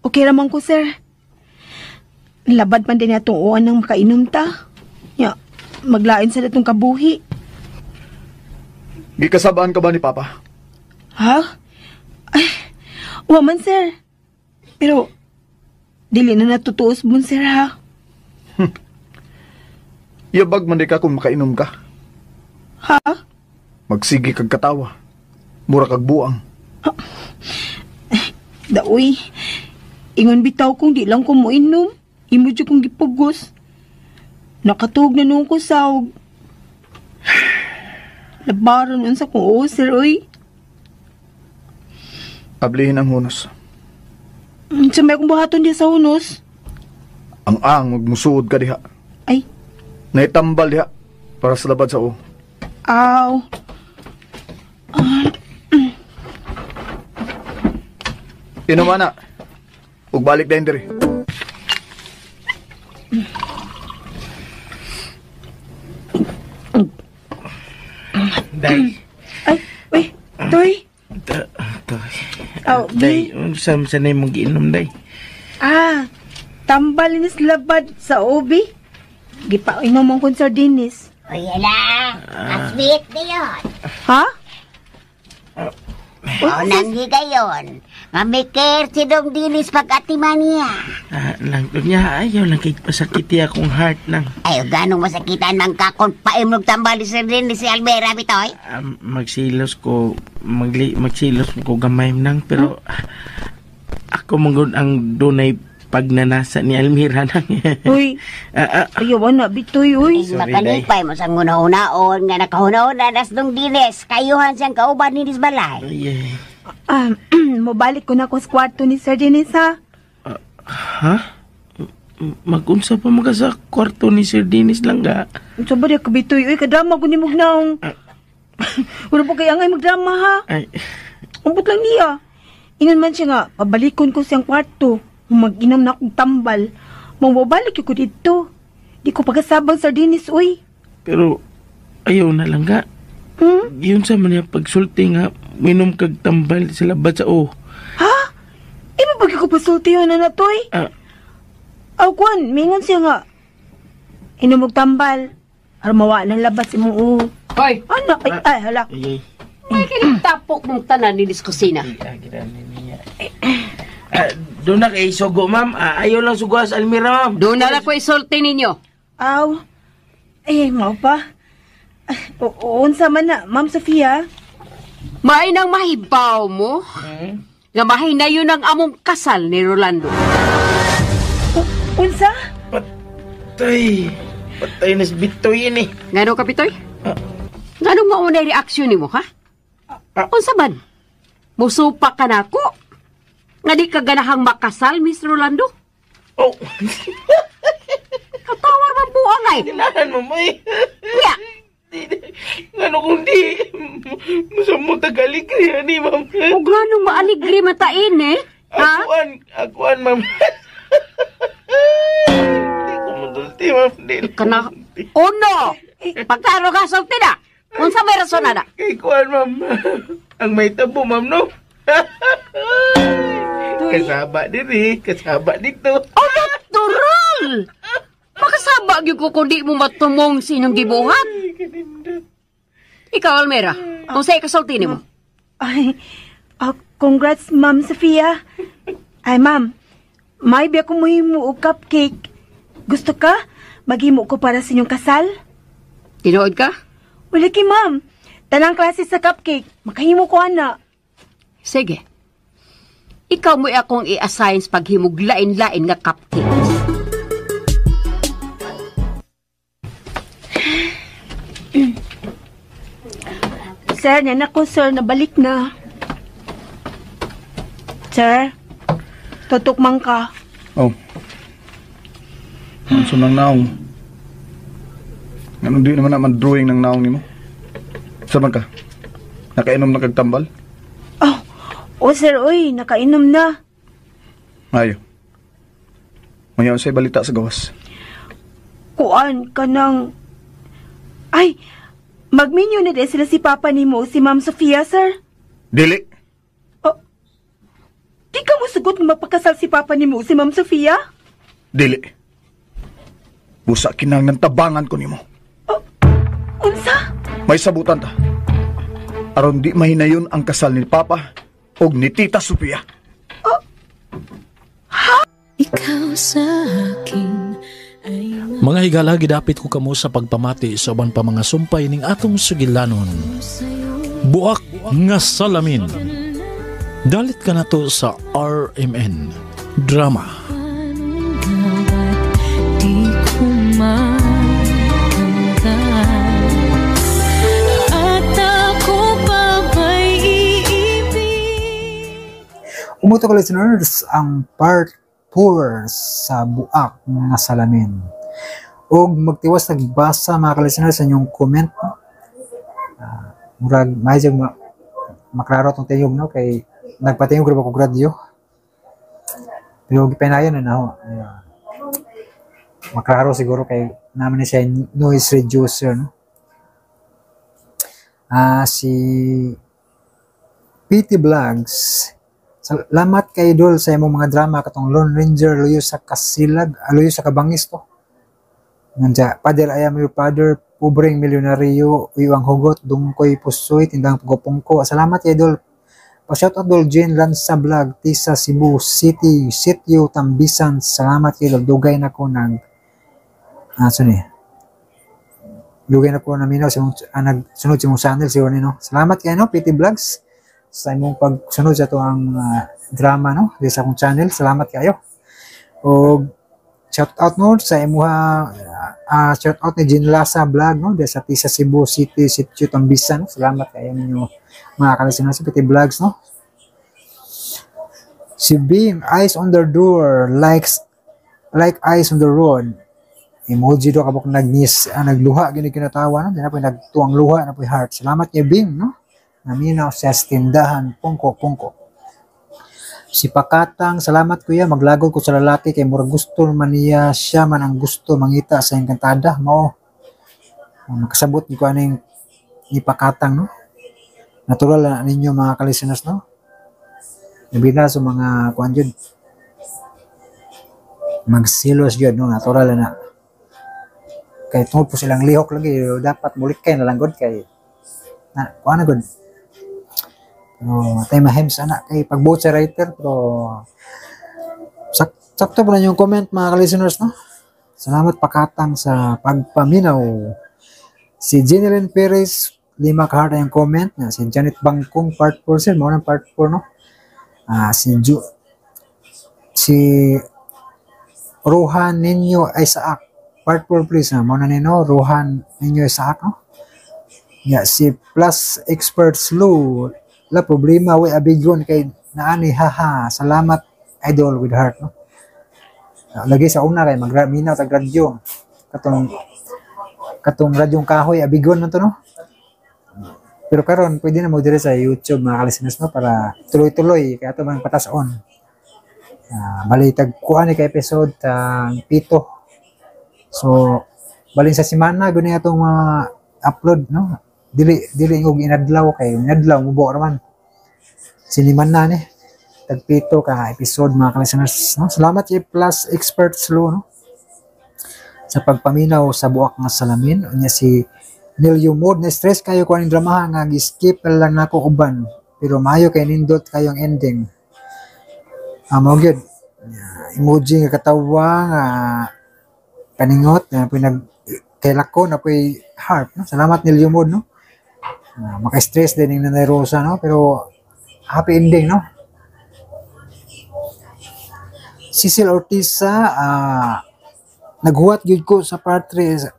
okay raman ko, sir. Labad man din atong uwan ng makainom ta. Ya, maglain sa datong kabuhi. Gikasabaan ka ba ni Papa? Ha? Ay, wa man, sir. Pero, dili na natutuos mo, sir, ha? Yabag man di ka kung makainom ka. Ha? Magsigi kag katawa. Mura kag buang. Daoy, ingon bitaw kung di lang ko moinom. Imo jud kong gipugos. Nakatuog na noon ko sawg. Labaron unsa kong oo, sir, oy. Ablihin ang hunos. Sa may akong buhaton diya sa hunos. Ang ang magmusuod ka diha. Ay. Naitambal diha para sa labad sa o. Aw. Inom ana. Ug balik dayon diri. Day. Ay, uy, Toy. Toy. Aw, Day, unsa man sa nimong giinom, Day? Ah, tambal ni labad sa obi. Gipainom mong kon Sir Dennis. Uy, ala. Kasweet na yun. Ha? O nang higayon. Nga mikir si Dong Dinis pag-atiman niya. Ah, lang to niya, ayaw lang kay pasakiti akong heart nang. Ay, ganong masakitan man ka kung paimnog tambal ni Sir Dennis si Almera, bitoy. Ah, magsilos ko, magsilos ko gamay nang, pero ako manggod ang dunay pagnanasa ni Almira nang. Uy, ayaw na, bitoy, uy. Ay, makalipay mo sa nguna-unaon nga nakahuna-una nas Dong Dinis. Kayuhan siyang kauban ni Balay. Ay, ay. Ah, mobalik ko na ko sa kwarto ni Sir Dennis, ha? Ha? Magunsa pa mga sa kwarto ni Sir Dennis lang ga. Sa ba di ka bitoy, uy, kadrama ko ni Mugnaong. Wala po kaya ngay magdrama, ha? Ay, Umpot lang niya. Ingon man siya nga, pabalikon ko siyang kwarto. Mag-inom na akong tambal. Mababalik ko dito. Di ko pagkasabang Sir Dennis, uy. Pero ayaw na lang ga. Hmm? Yun sa man niya pagsulti nga, minom kag tambal sa labat sa o. Ha? Iba ba ko pasulti yun na natoy? Ah, Aw, kuan, mingon siya nga. Inom og tambal. Aron mawa ng labas imong uho. Hoy, Ano? Ay, ay, hala. ay, ay. may kinitapok mong tanan ni kusina. Ay, ah, niya. Ah, doon na kay sugo, ma'am. Ah, ayaw lang sugo sa Almira, ma'am. Doon na lang ko isulti ninyo. Aw. Eh, mao pa. Ah, unsa man na, Ma'am Sofia? May nang mahibaw mo. Nga mahinayon ang among kasal ni Rolando. Unsa? Patay. Patay na si Bitoy yun eh. Ngano ka, Pitoy? Ngano maunay reaksyon nimo, ha? Unsa man? Musupa ka nako? Nga di ka ganahang makasal, Miss Rolando? Oh, Katawar man buang ay. kailangan mo, may. Ya, Ngano kung di. Masamo tagaligri, ani, ma'am. ug nganong maaligri matain eh? Ha? Akuan, akuan, ma'am. Di ko madulti, ma'am. Di ko Kana madulti. Uno! Pagkaro ka sulti na. Unsa may rason na? Kay kuan, ma'am. Ang may tabo, ma'am, no? Kasaba diri, kasaba dito. Oh, natural! Makasaba gyud ko kung di mo matumong sa inyong gibuhat. Ay, kanindot. Ikaw, Almera, unsay kasulti nimo? Ay, congrats, Ma'am Sofia. Ay, ma'am, may biya ko muhimo og cupcake. Gusto ka? Maghimo ko para sa inyong kasal? Tinuod ka? Wala ki, ma'am. Tanang klase sa cupcake. Makahimo ko, ana. Sige. Ikaw mo'y akong i-assign sa paghimog lain-lain nga cupcake. Sir, yan ako, sir. Nabalik na. Sir, tutukmang ka. Oh. Ang sunang naong. Anong di naman naman drawing ng naong nimo? Saan man ka? Nakainom na kag tambal? Oh, oh sir, uy, nakainom na. Ayo. Mayaw sa balita sa gawas. Kuan ka ng... Ay, magminyo na din sila si Papa nimo, si Ma'am Sofia, sir. Dili. Oh, di ka mo sugot nga mapakasal si Papa nimo, si Ma'am Sofia? Dili. Busa kinang ng tabangan ko nimo. Oh, unsa? May sabutan ta. Aron di mahinayon ang kasal ni Papa og ni Tita Sofia. Ikaw sa akin ay Mga higala, gidapit ko kamo sa pagpamati sa uban pa mga sumpay ning atong sugilanon. Buak nga salamin. Dalit ka na to sa RMN Drama. Paano di ko matanggal? At ako pa ba'y iibig? Umuto ko, listeners, ang part 4 sa Buak nga Salamin. Og magtiwas nagbasa, mga ka-listeners, sa inyong comment. No? Murag may maklaro tong tingog, no, kay nagpatingog ra ba kog radyo. Pero gipanayon na naho. Ayun. Maklaro siguro kay naman ni siya noise reducer, no. Si PT Vlogs. Salamat kay Idol sa imong mga drama katong Lone Ranger, Luyo sa Kasilag, Luyo sa Kabangis to. Nandiya, Father I Am Your Father, Pobreng Milyonaryo, Uyo ang Hugot, Dungkoy Pusoy, Tindang Pugopungko. Salamat kay Idol. Pa-shout out Dol Jane Lansa Vlog, Tisa Cebu City, Sitio Tambisan. Salamat kay Dol. Dugay na ko nag so ni. Dugay na ko naminaw sa imong nagsunod sa imong channel siguro ni, no. Salamat kay, no, PT Vlogs, sa imong pagsunod sa atoang drama, no, di sa akong channel. Salamat kayo. Og shout out, no, sa imuha, shout out ni Jean Lasa Vlog, no, di sa Tisa Cebu City, Sitio Tambisan, no? Salamat kayo ninyo mga kalisunod sa PT Vlogs, no. Si Bing, eyes on the door, likes like eyes on the road. Emoji do kabok nagnis, nagluha gini kinatawa, no. Di na po nagtuang luha na po heart. Salamat kay Bing, no. Naminaw sa tindahan pungko pungko. Si Pakatang, salamat kuya, maglagod ko sa lalaki kay murag gusto man niya, siya man ang gusto mangita sa Encantada. Mao. Makasabot ni ko aning ni Pakatang, no. Natural na ninyo mga kalisteners, no. Labi na sa mga kuan jud. Magsilos jud, no, natural na. Kay tungod po silang lihok lagi dapat mulikay na lang gud kay na kuan na gud. Pero tay mahems ana kay pagbuot sa writer, pero sakto po na yung comment, mga ka-listeners, no. Salamat Pakatang sa pagpaminaw. Si Jeneline Perez, lima ka heart yung comment na. Si Janet Bangkong, part 4 sir, mao nang part 4, no. Si Rohan Ninyo Isaac, part 4 please na. Mao na nino Rohan Ninyo Isaac, no. Ya, si Plus Expert Slow, la problema way abigon kay naani, haha. Salamat idol with heart, no. Lagi sa una kay magraminaw tag radyo, katong radyong kahoy, abigon na to, no. Pero karon pwede na mo dire sa YouTube, mga kalisteners, no, para tuloy-tuloy kay ato man patas-on. Bali tag kuan ni ka episode, tag 7. So balin sa semana guni atong mga upload, no. Dili dili og inadlaw kay inadlaw mubo ra man. Siniman na ni tag 7 ka episode, mga ka-listeners, no. Salamat kay Plus Expert Slow, no, sa pagpaminaw sa Buak nga Salamin. Unya si Neil Mod, na stress kayo ko aning dramaha nga gi-skip na lang nako uban. Pero maayo kay nindot kayong ending. Mao gyud. Emoji nga katawa nga kaningot na po nag kay lako na po'y heart, no. Salamat Neil Mod, no. Maka-stress din yung Nanay Rosa, no, pero happy ending, no. Cecil Ortiza, naghuwat gyud ko sa part 3.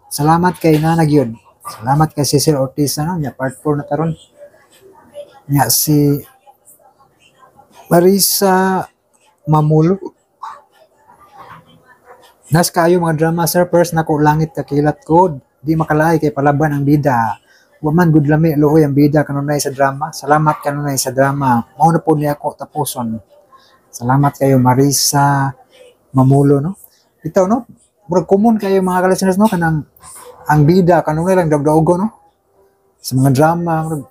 Salamat kay Nana gyud. Salamat kay Cecil Ortiza, no. Nya part 4 na karon. Nya si Marisa Mamulo. Nas kayo mga drama sir, first nako Langit Kakilat ko, di makalaay kay palaban ang bida. Wa man gud lami luoy ang bida kanunay sa drama. Salamat kanunay sa drama. Mao na po niya ako tapuson. Salamat kayo Marisa Mamulo, no. Bitaw, no. Murag common kayo mga ka-listeners, no, kanang ang bida kanunay lang dagdaogo, no. Sa mga drama murag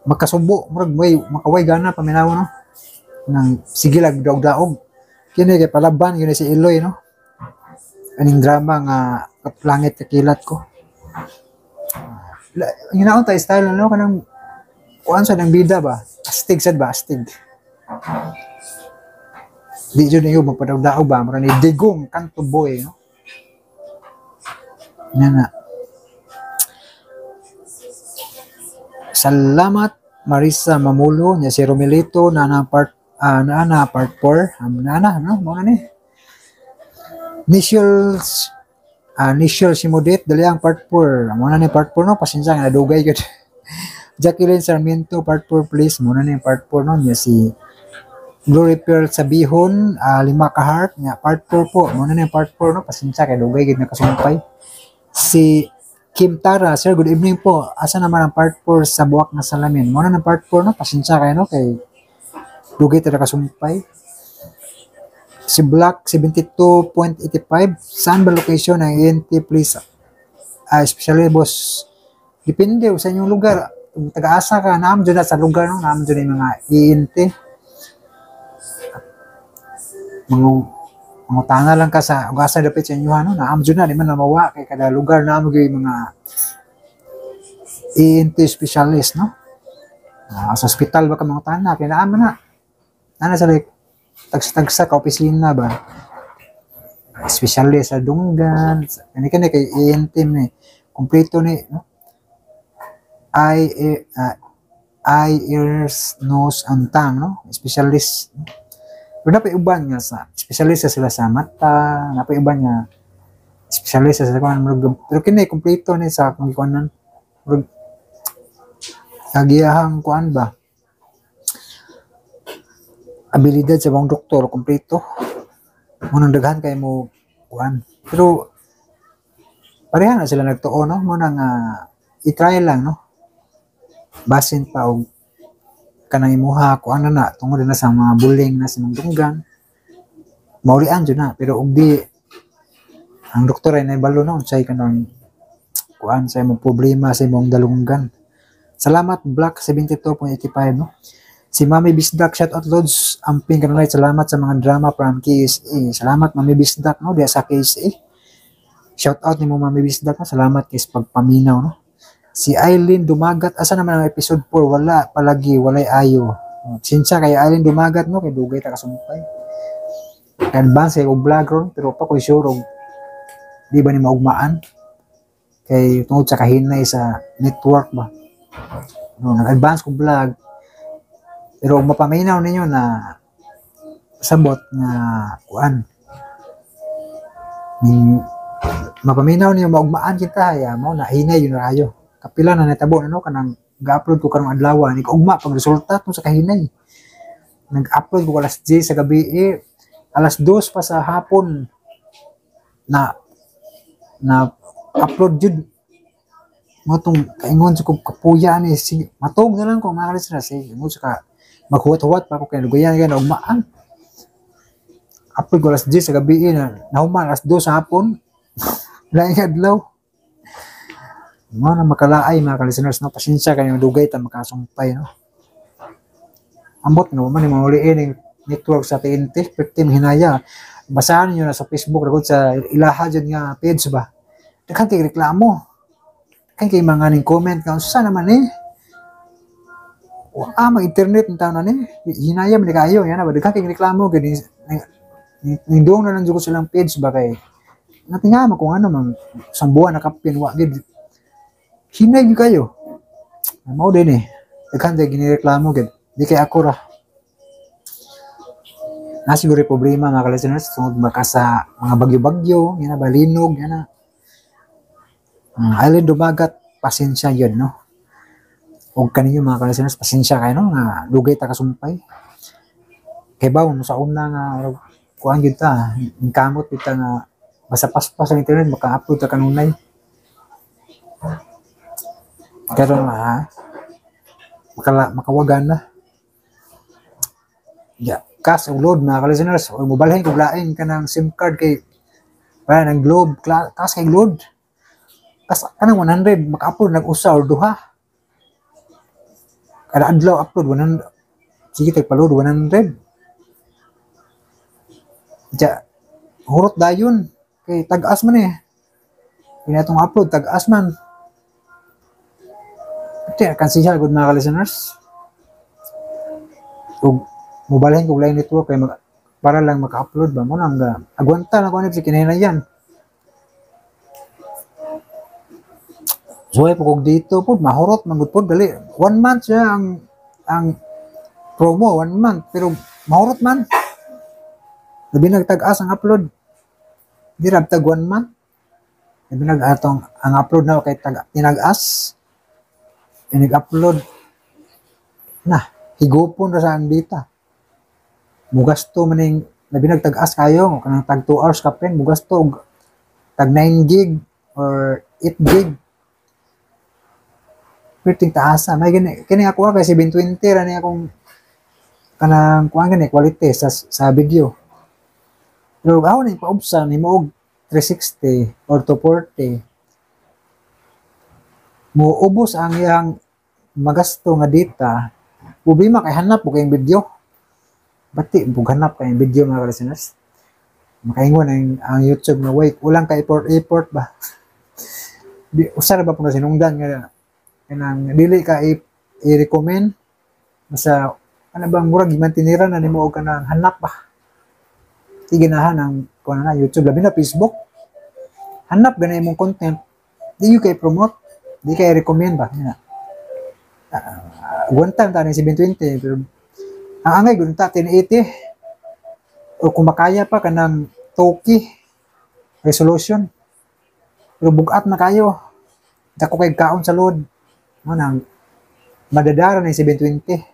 makasubo, murag may makaway gana paminaw, no. Nang sige lang daog-daog. Kini kay palaban yun si Eloy, no. Aning drama nga Langit Kakilat Ko. Ginaon ta style, no, kanang kuan sa nang bida ba? Astig sad ba, astig. Di jud niyo magpadaog-daog ba, mura ni Digong Kanto Boy, no. Nga na. Salamat Marisa Mamulo nya si Romelito na na part na na part 4 na na, no, mo na ni Nichel Nichel Simudet, dali ang part 4 mo na ni part 4, no. Pasensya nga nadugay gud. Jacqueline Sarmiento, part 4 please, mo na ni part 4, no. Nya si Glory Pearl Sabihon, lima ka heart nya part 4 po, mo na ni part 4, no. Pasensya kay dugay gid nakasumpay. Si Kim Tara, sir, good evening po. Asa naman ang part 4 sa Buwak na Salamin? Mo na ng part 4, no. Pasensya kayo, no, kay dugay ta nakasumpay. Si Black 72.85, saan ba location ng ENT please? Especially boss, depende sa inyong lugar. Kung taga-asa ka, naam dyan na sa lugar, no? Naam dyan yung mga ENT. Mga mangutana lang ka sa ugasa dapit sa inyo, no? Naam dyan na, di man na mawa kay kada lugar naam gyud mga ENT specialist, no? Sa ospital ba ka mga tana kay naa man na. Ana sa like tagsa-tagsa ka opisina ba. Especially sa dunggan, kani kani kay ENT ni kompleto ni, no? Eye, ears, nose and tongue, no? Specialist, no? Pero napay uban nga sa specialist sila sa mata, napay uban nga specialist sa kuan, pero kini kompleto ni sa akong gikuanan. Murag agiyahang kuan ba? Abilidad sa mga doktor kompleto. Munang daghan kay mo kuan. Pero pareha na sila nagtuo, no? Muna nga i-try lang, no? Basin pa og kanang imuha kuan na na tungod na sa mga buling na sa mga dunggan. Maulian jud na, pero og di ang doktor ay naibalo, no, unsay kanang kuan sa imong problema sa imong dalunggan. Salamat Black 72.85, no. Si Mami Bisdak, shout out Lods, amping kanalay, salamat sa mga drama from KSA. Salamat Mami Bisdak, no, diya sa KSA. Shout out nimo Mami Bisdak, no? Salamat kay sa pagpaminaw, no. Si Eileen Dumagat, asa naman ang episode 4? Wala palagi, walay ayo. Sinsya kay Eileen Dumagat, no, kay dugay ta kasumpay. Advance kay og vlog ron, pero pa ko sure og di ba ni maugmaan kay tungod sa kahinay sa network ba. No, nag-advance ko vlog pero kung mapaminaw ninyo na sabot nga kuan ning mapaminaw ninyo maugmaan kita ya mo na hinay yun rayo. Kapila na natabo na, no, kanang ga-upload ko karong adlaw ni ugma pag resulta tungod sa kahinay. Nag-upload ko alas 10 sa gabi eh, alas 2 pa sa hapon na na upload jud mo tong kaingon sa kong kapuya ni sige matog na lang ko mga listeners eh ingon sa ka maghuwat-huwat pa ako kay lugayan kay naugmaan. Upload ko alas 10 sa gabi eh, na nahuman alas 2 sa hapon, laing adlaw mo na. Makalaay mga ka-listeners, no, pasensya kayo, dugay ta makasumpay, no. Ambot no man ni mauliin yung network sa TNT perti hinaya. Basahan niyo na sa Facebook ragod sa ilaha jud nga page ba, daghan kay reklamo, daghan kay mga ning comment nga unsa naman eh wa mag internet ng taon na ni, hinaya man ni kayo yan ba. Daghan kay reklamo gani, nindong na lang jud ko silang page ba kay natinga man kung ano man isang buwan nakapin wa gid, hinay gyud kayo. Mao din eh, daghan kay ginireklamo gid, di kay ako ra na siguro yung problema mga ka-listeners tungod baka sa mga bagyo-bagyo yan na ba, linog yan na. Island Dumagat, pasensya yun, no. Og kaninyo mga ka-listeners, pasensya kayo, no, nga dugay ta kasumpay kay bawo mo sa una nga kuan gyud ta kamot gyud ta nga basta paspas ang internet maka-upload ta kanunay. Karon ha makawagan na ya cash og load mga ka-listeners o mobalhin kog lain kanang SIM card kay para ng Globe cash kay load kas kanang 100 maka-upload nag usa or duha kada adlaw. Upload 100, sige tag pa-load 100 ja, hurot dayon kay tag-as man eh. Kaya upload tag-as man. Kaya kansiya good mga ka-listeners ug mobalhin kog lain network kay para lang maka-upload ba mo nang agwanta na ko ani sa kinahinayan. Suway po kog dito po, mahurot man gud po dali. 1 month siya ang promo, 1 month pero mahurot man. Labi nagtag-as ang upload. Di ra tag 1 month. Labi nag atong ang upload na kay tag tinag-as. Inig-upload na higupon ra sa ang data. Mugasto maning labi nagtag-as kayo kanang tag 2 hours kapin mugasto og tag 9 gig or 8 gig. Perting taasa may gani kini ako kay 720 ra ni akong kanang kuan gani quality sa video. Pero ako ni paubsa ni mo og 360 or 240, mo ubos ang iyang magasto nga data. Problema kay hanap po kayong video. Bati bug hanap kayong video mga listeners. Makaingon ang YouTube na wait, kulang ka effort effort ba. Di usara ba po na sinungdan nga kanang dili ka i-recommend. Basta ano bang murag gimantinira na nimo og kanang hanap ba. Di ganahan ang kuan na YouTube, labi na Facebook. Hanap gani imong content. Di gyud kay promote, di kay recommend ba. Yan na. Agwanta ta ni 720, pero ang angay gunta 1080 o kung makaya pa kanang 2K resolution. Pero bugat na kayo. Dako kay kaon sa load. Mo nang madadara ni 720.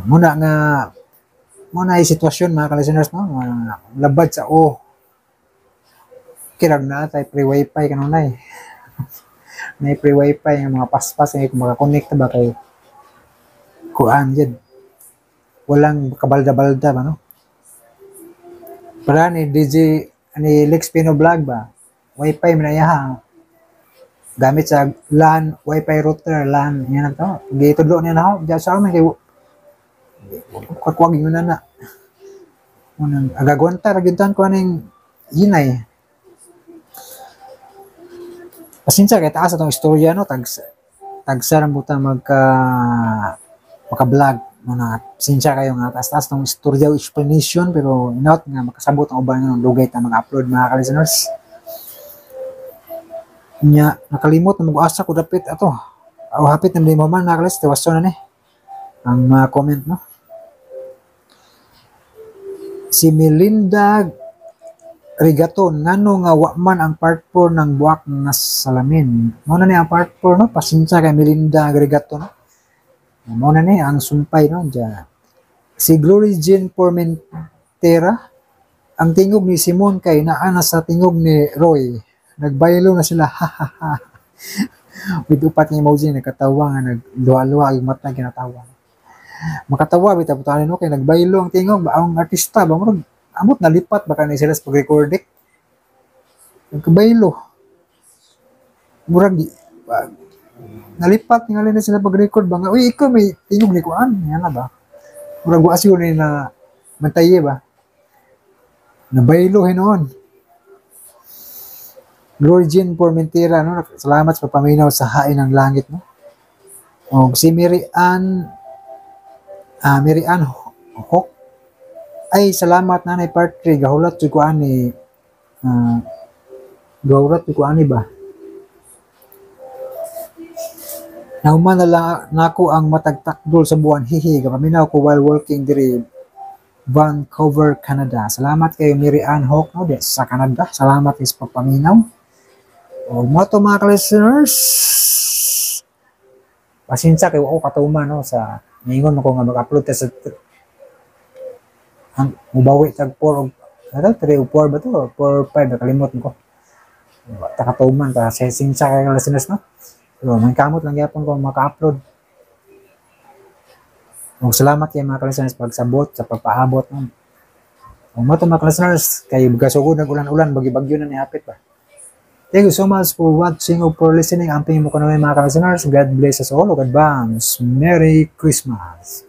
Muna nga muna ay sitwasyon, mga ka-listeners, no, nga labad sa o kirag na tay free wifi kanunay. May free wifi nga mga paspas nga kung makakonect ba kay kuan jud, walang kabalda-balda ba, no? Para ni DJ ni Lex Pino Vlog ba, wifi man iya gamit sa LAN wifi router LAN yan na to, gitudlo niya na ako diya sa amin kay kakuwag yun na na unang agagwanta ra gyud ko aning hinay. Pasensya kay taas atong istorya, no? Tagsa tagsa ra buta magka maka-vlog no na, pasensya kayo nga taas-taas tong istorya o explanation, pero not nga makasabot ang uban nga dugay ta mag-upload, mga ka-listeners. Nya nakalimot na mag-asa ko dapit ato o hapit na mo man, mga ka-listeners. Tiwason na ni ang mga comment, no? Si Melinda Rigaton, ngano nga wa man ang part 4 ng Buak nga Salamin? Mao na ni ang part 4, no? Pasensya kay Melinda Rigaton, no? Mao na ni ang sumpay, no? Diya. Si Glory Jean Formentera, ang tingog ni Simon kay naa na sa tingog ni Roy. Nagbaylo na sila, ha ha ha. With upat nga emoji, nagkatawa nga nagluha-luha ang mata ginatawa. Makatawa bitaw putan, no, kay nagbaylo ang tingog ba ang artista ba, murag amot nalipat baka ni sila sa pag-record, nagkabaylo. Murag nalipat tingali na sila pag-record ba nga, "Uy, ikaw may tingog ni kuan," yan na ba, murag wa siguro ni na mantaye ba, nabaylo hinuon. Glory Jean Formentera, no? Salamat sa pagpaminaw sa Hain ng Langit, no? O si Mary Ann, Mary Ann Hawk, ay salamat nanay part 3, gahulat jud ko ani, gahulat jud ko ani ba. Nahuman na lang nako ang matagtakdol sa buwan, hihi, gapaminaw ko while working diri Vancouver, Canada. Salamat kay Mary Ann Hawk, no, di sa Canada. Salamat kay sa pagpaminaw. O mo to, mga ka-listeners. Pasensya kay ako katuma, no, sa ningon ko nga mag-upload ta sa ang mubawi tag 4 og ano, 3 o 4 ba to? 4 or 5, nakalimot ko. Ta katuman ta pasensya kay listeners, no. Pero may kamot lang gyapon ko maka-upload. Og salamat kay mga ka-listeners pagsabot sa pagpaabot, no. Og mo to, mga ka-listeners, kay gasugod nag ulan-ulan, bagyo-bagyo na ni hapit ba. Thank you so much for watching or for listening. Amping mo ko naman, mga ka-listeners. God bless us all. Advance. Merry Christmas.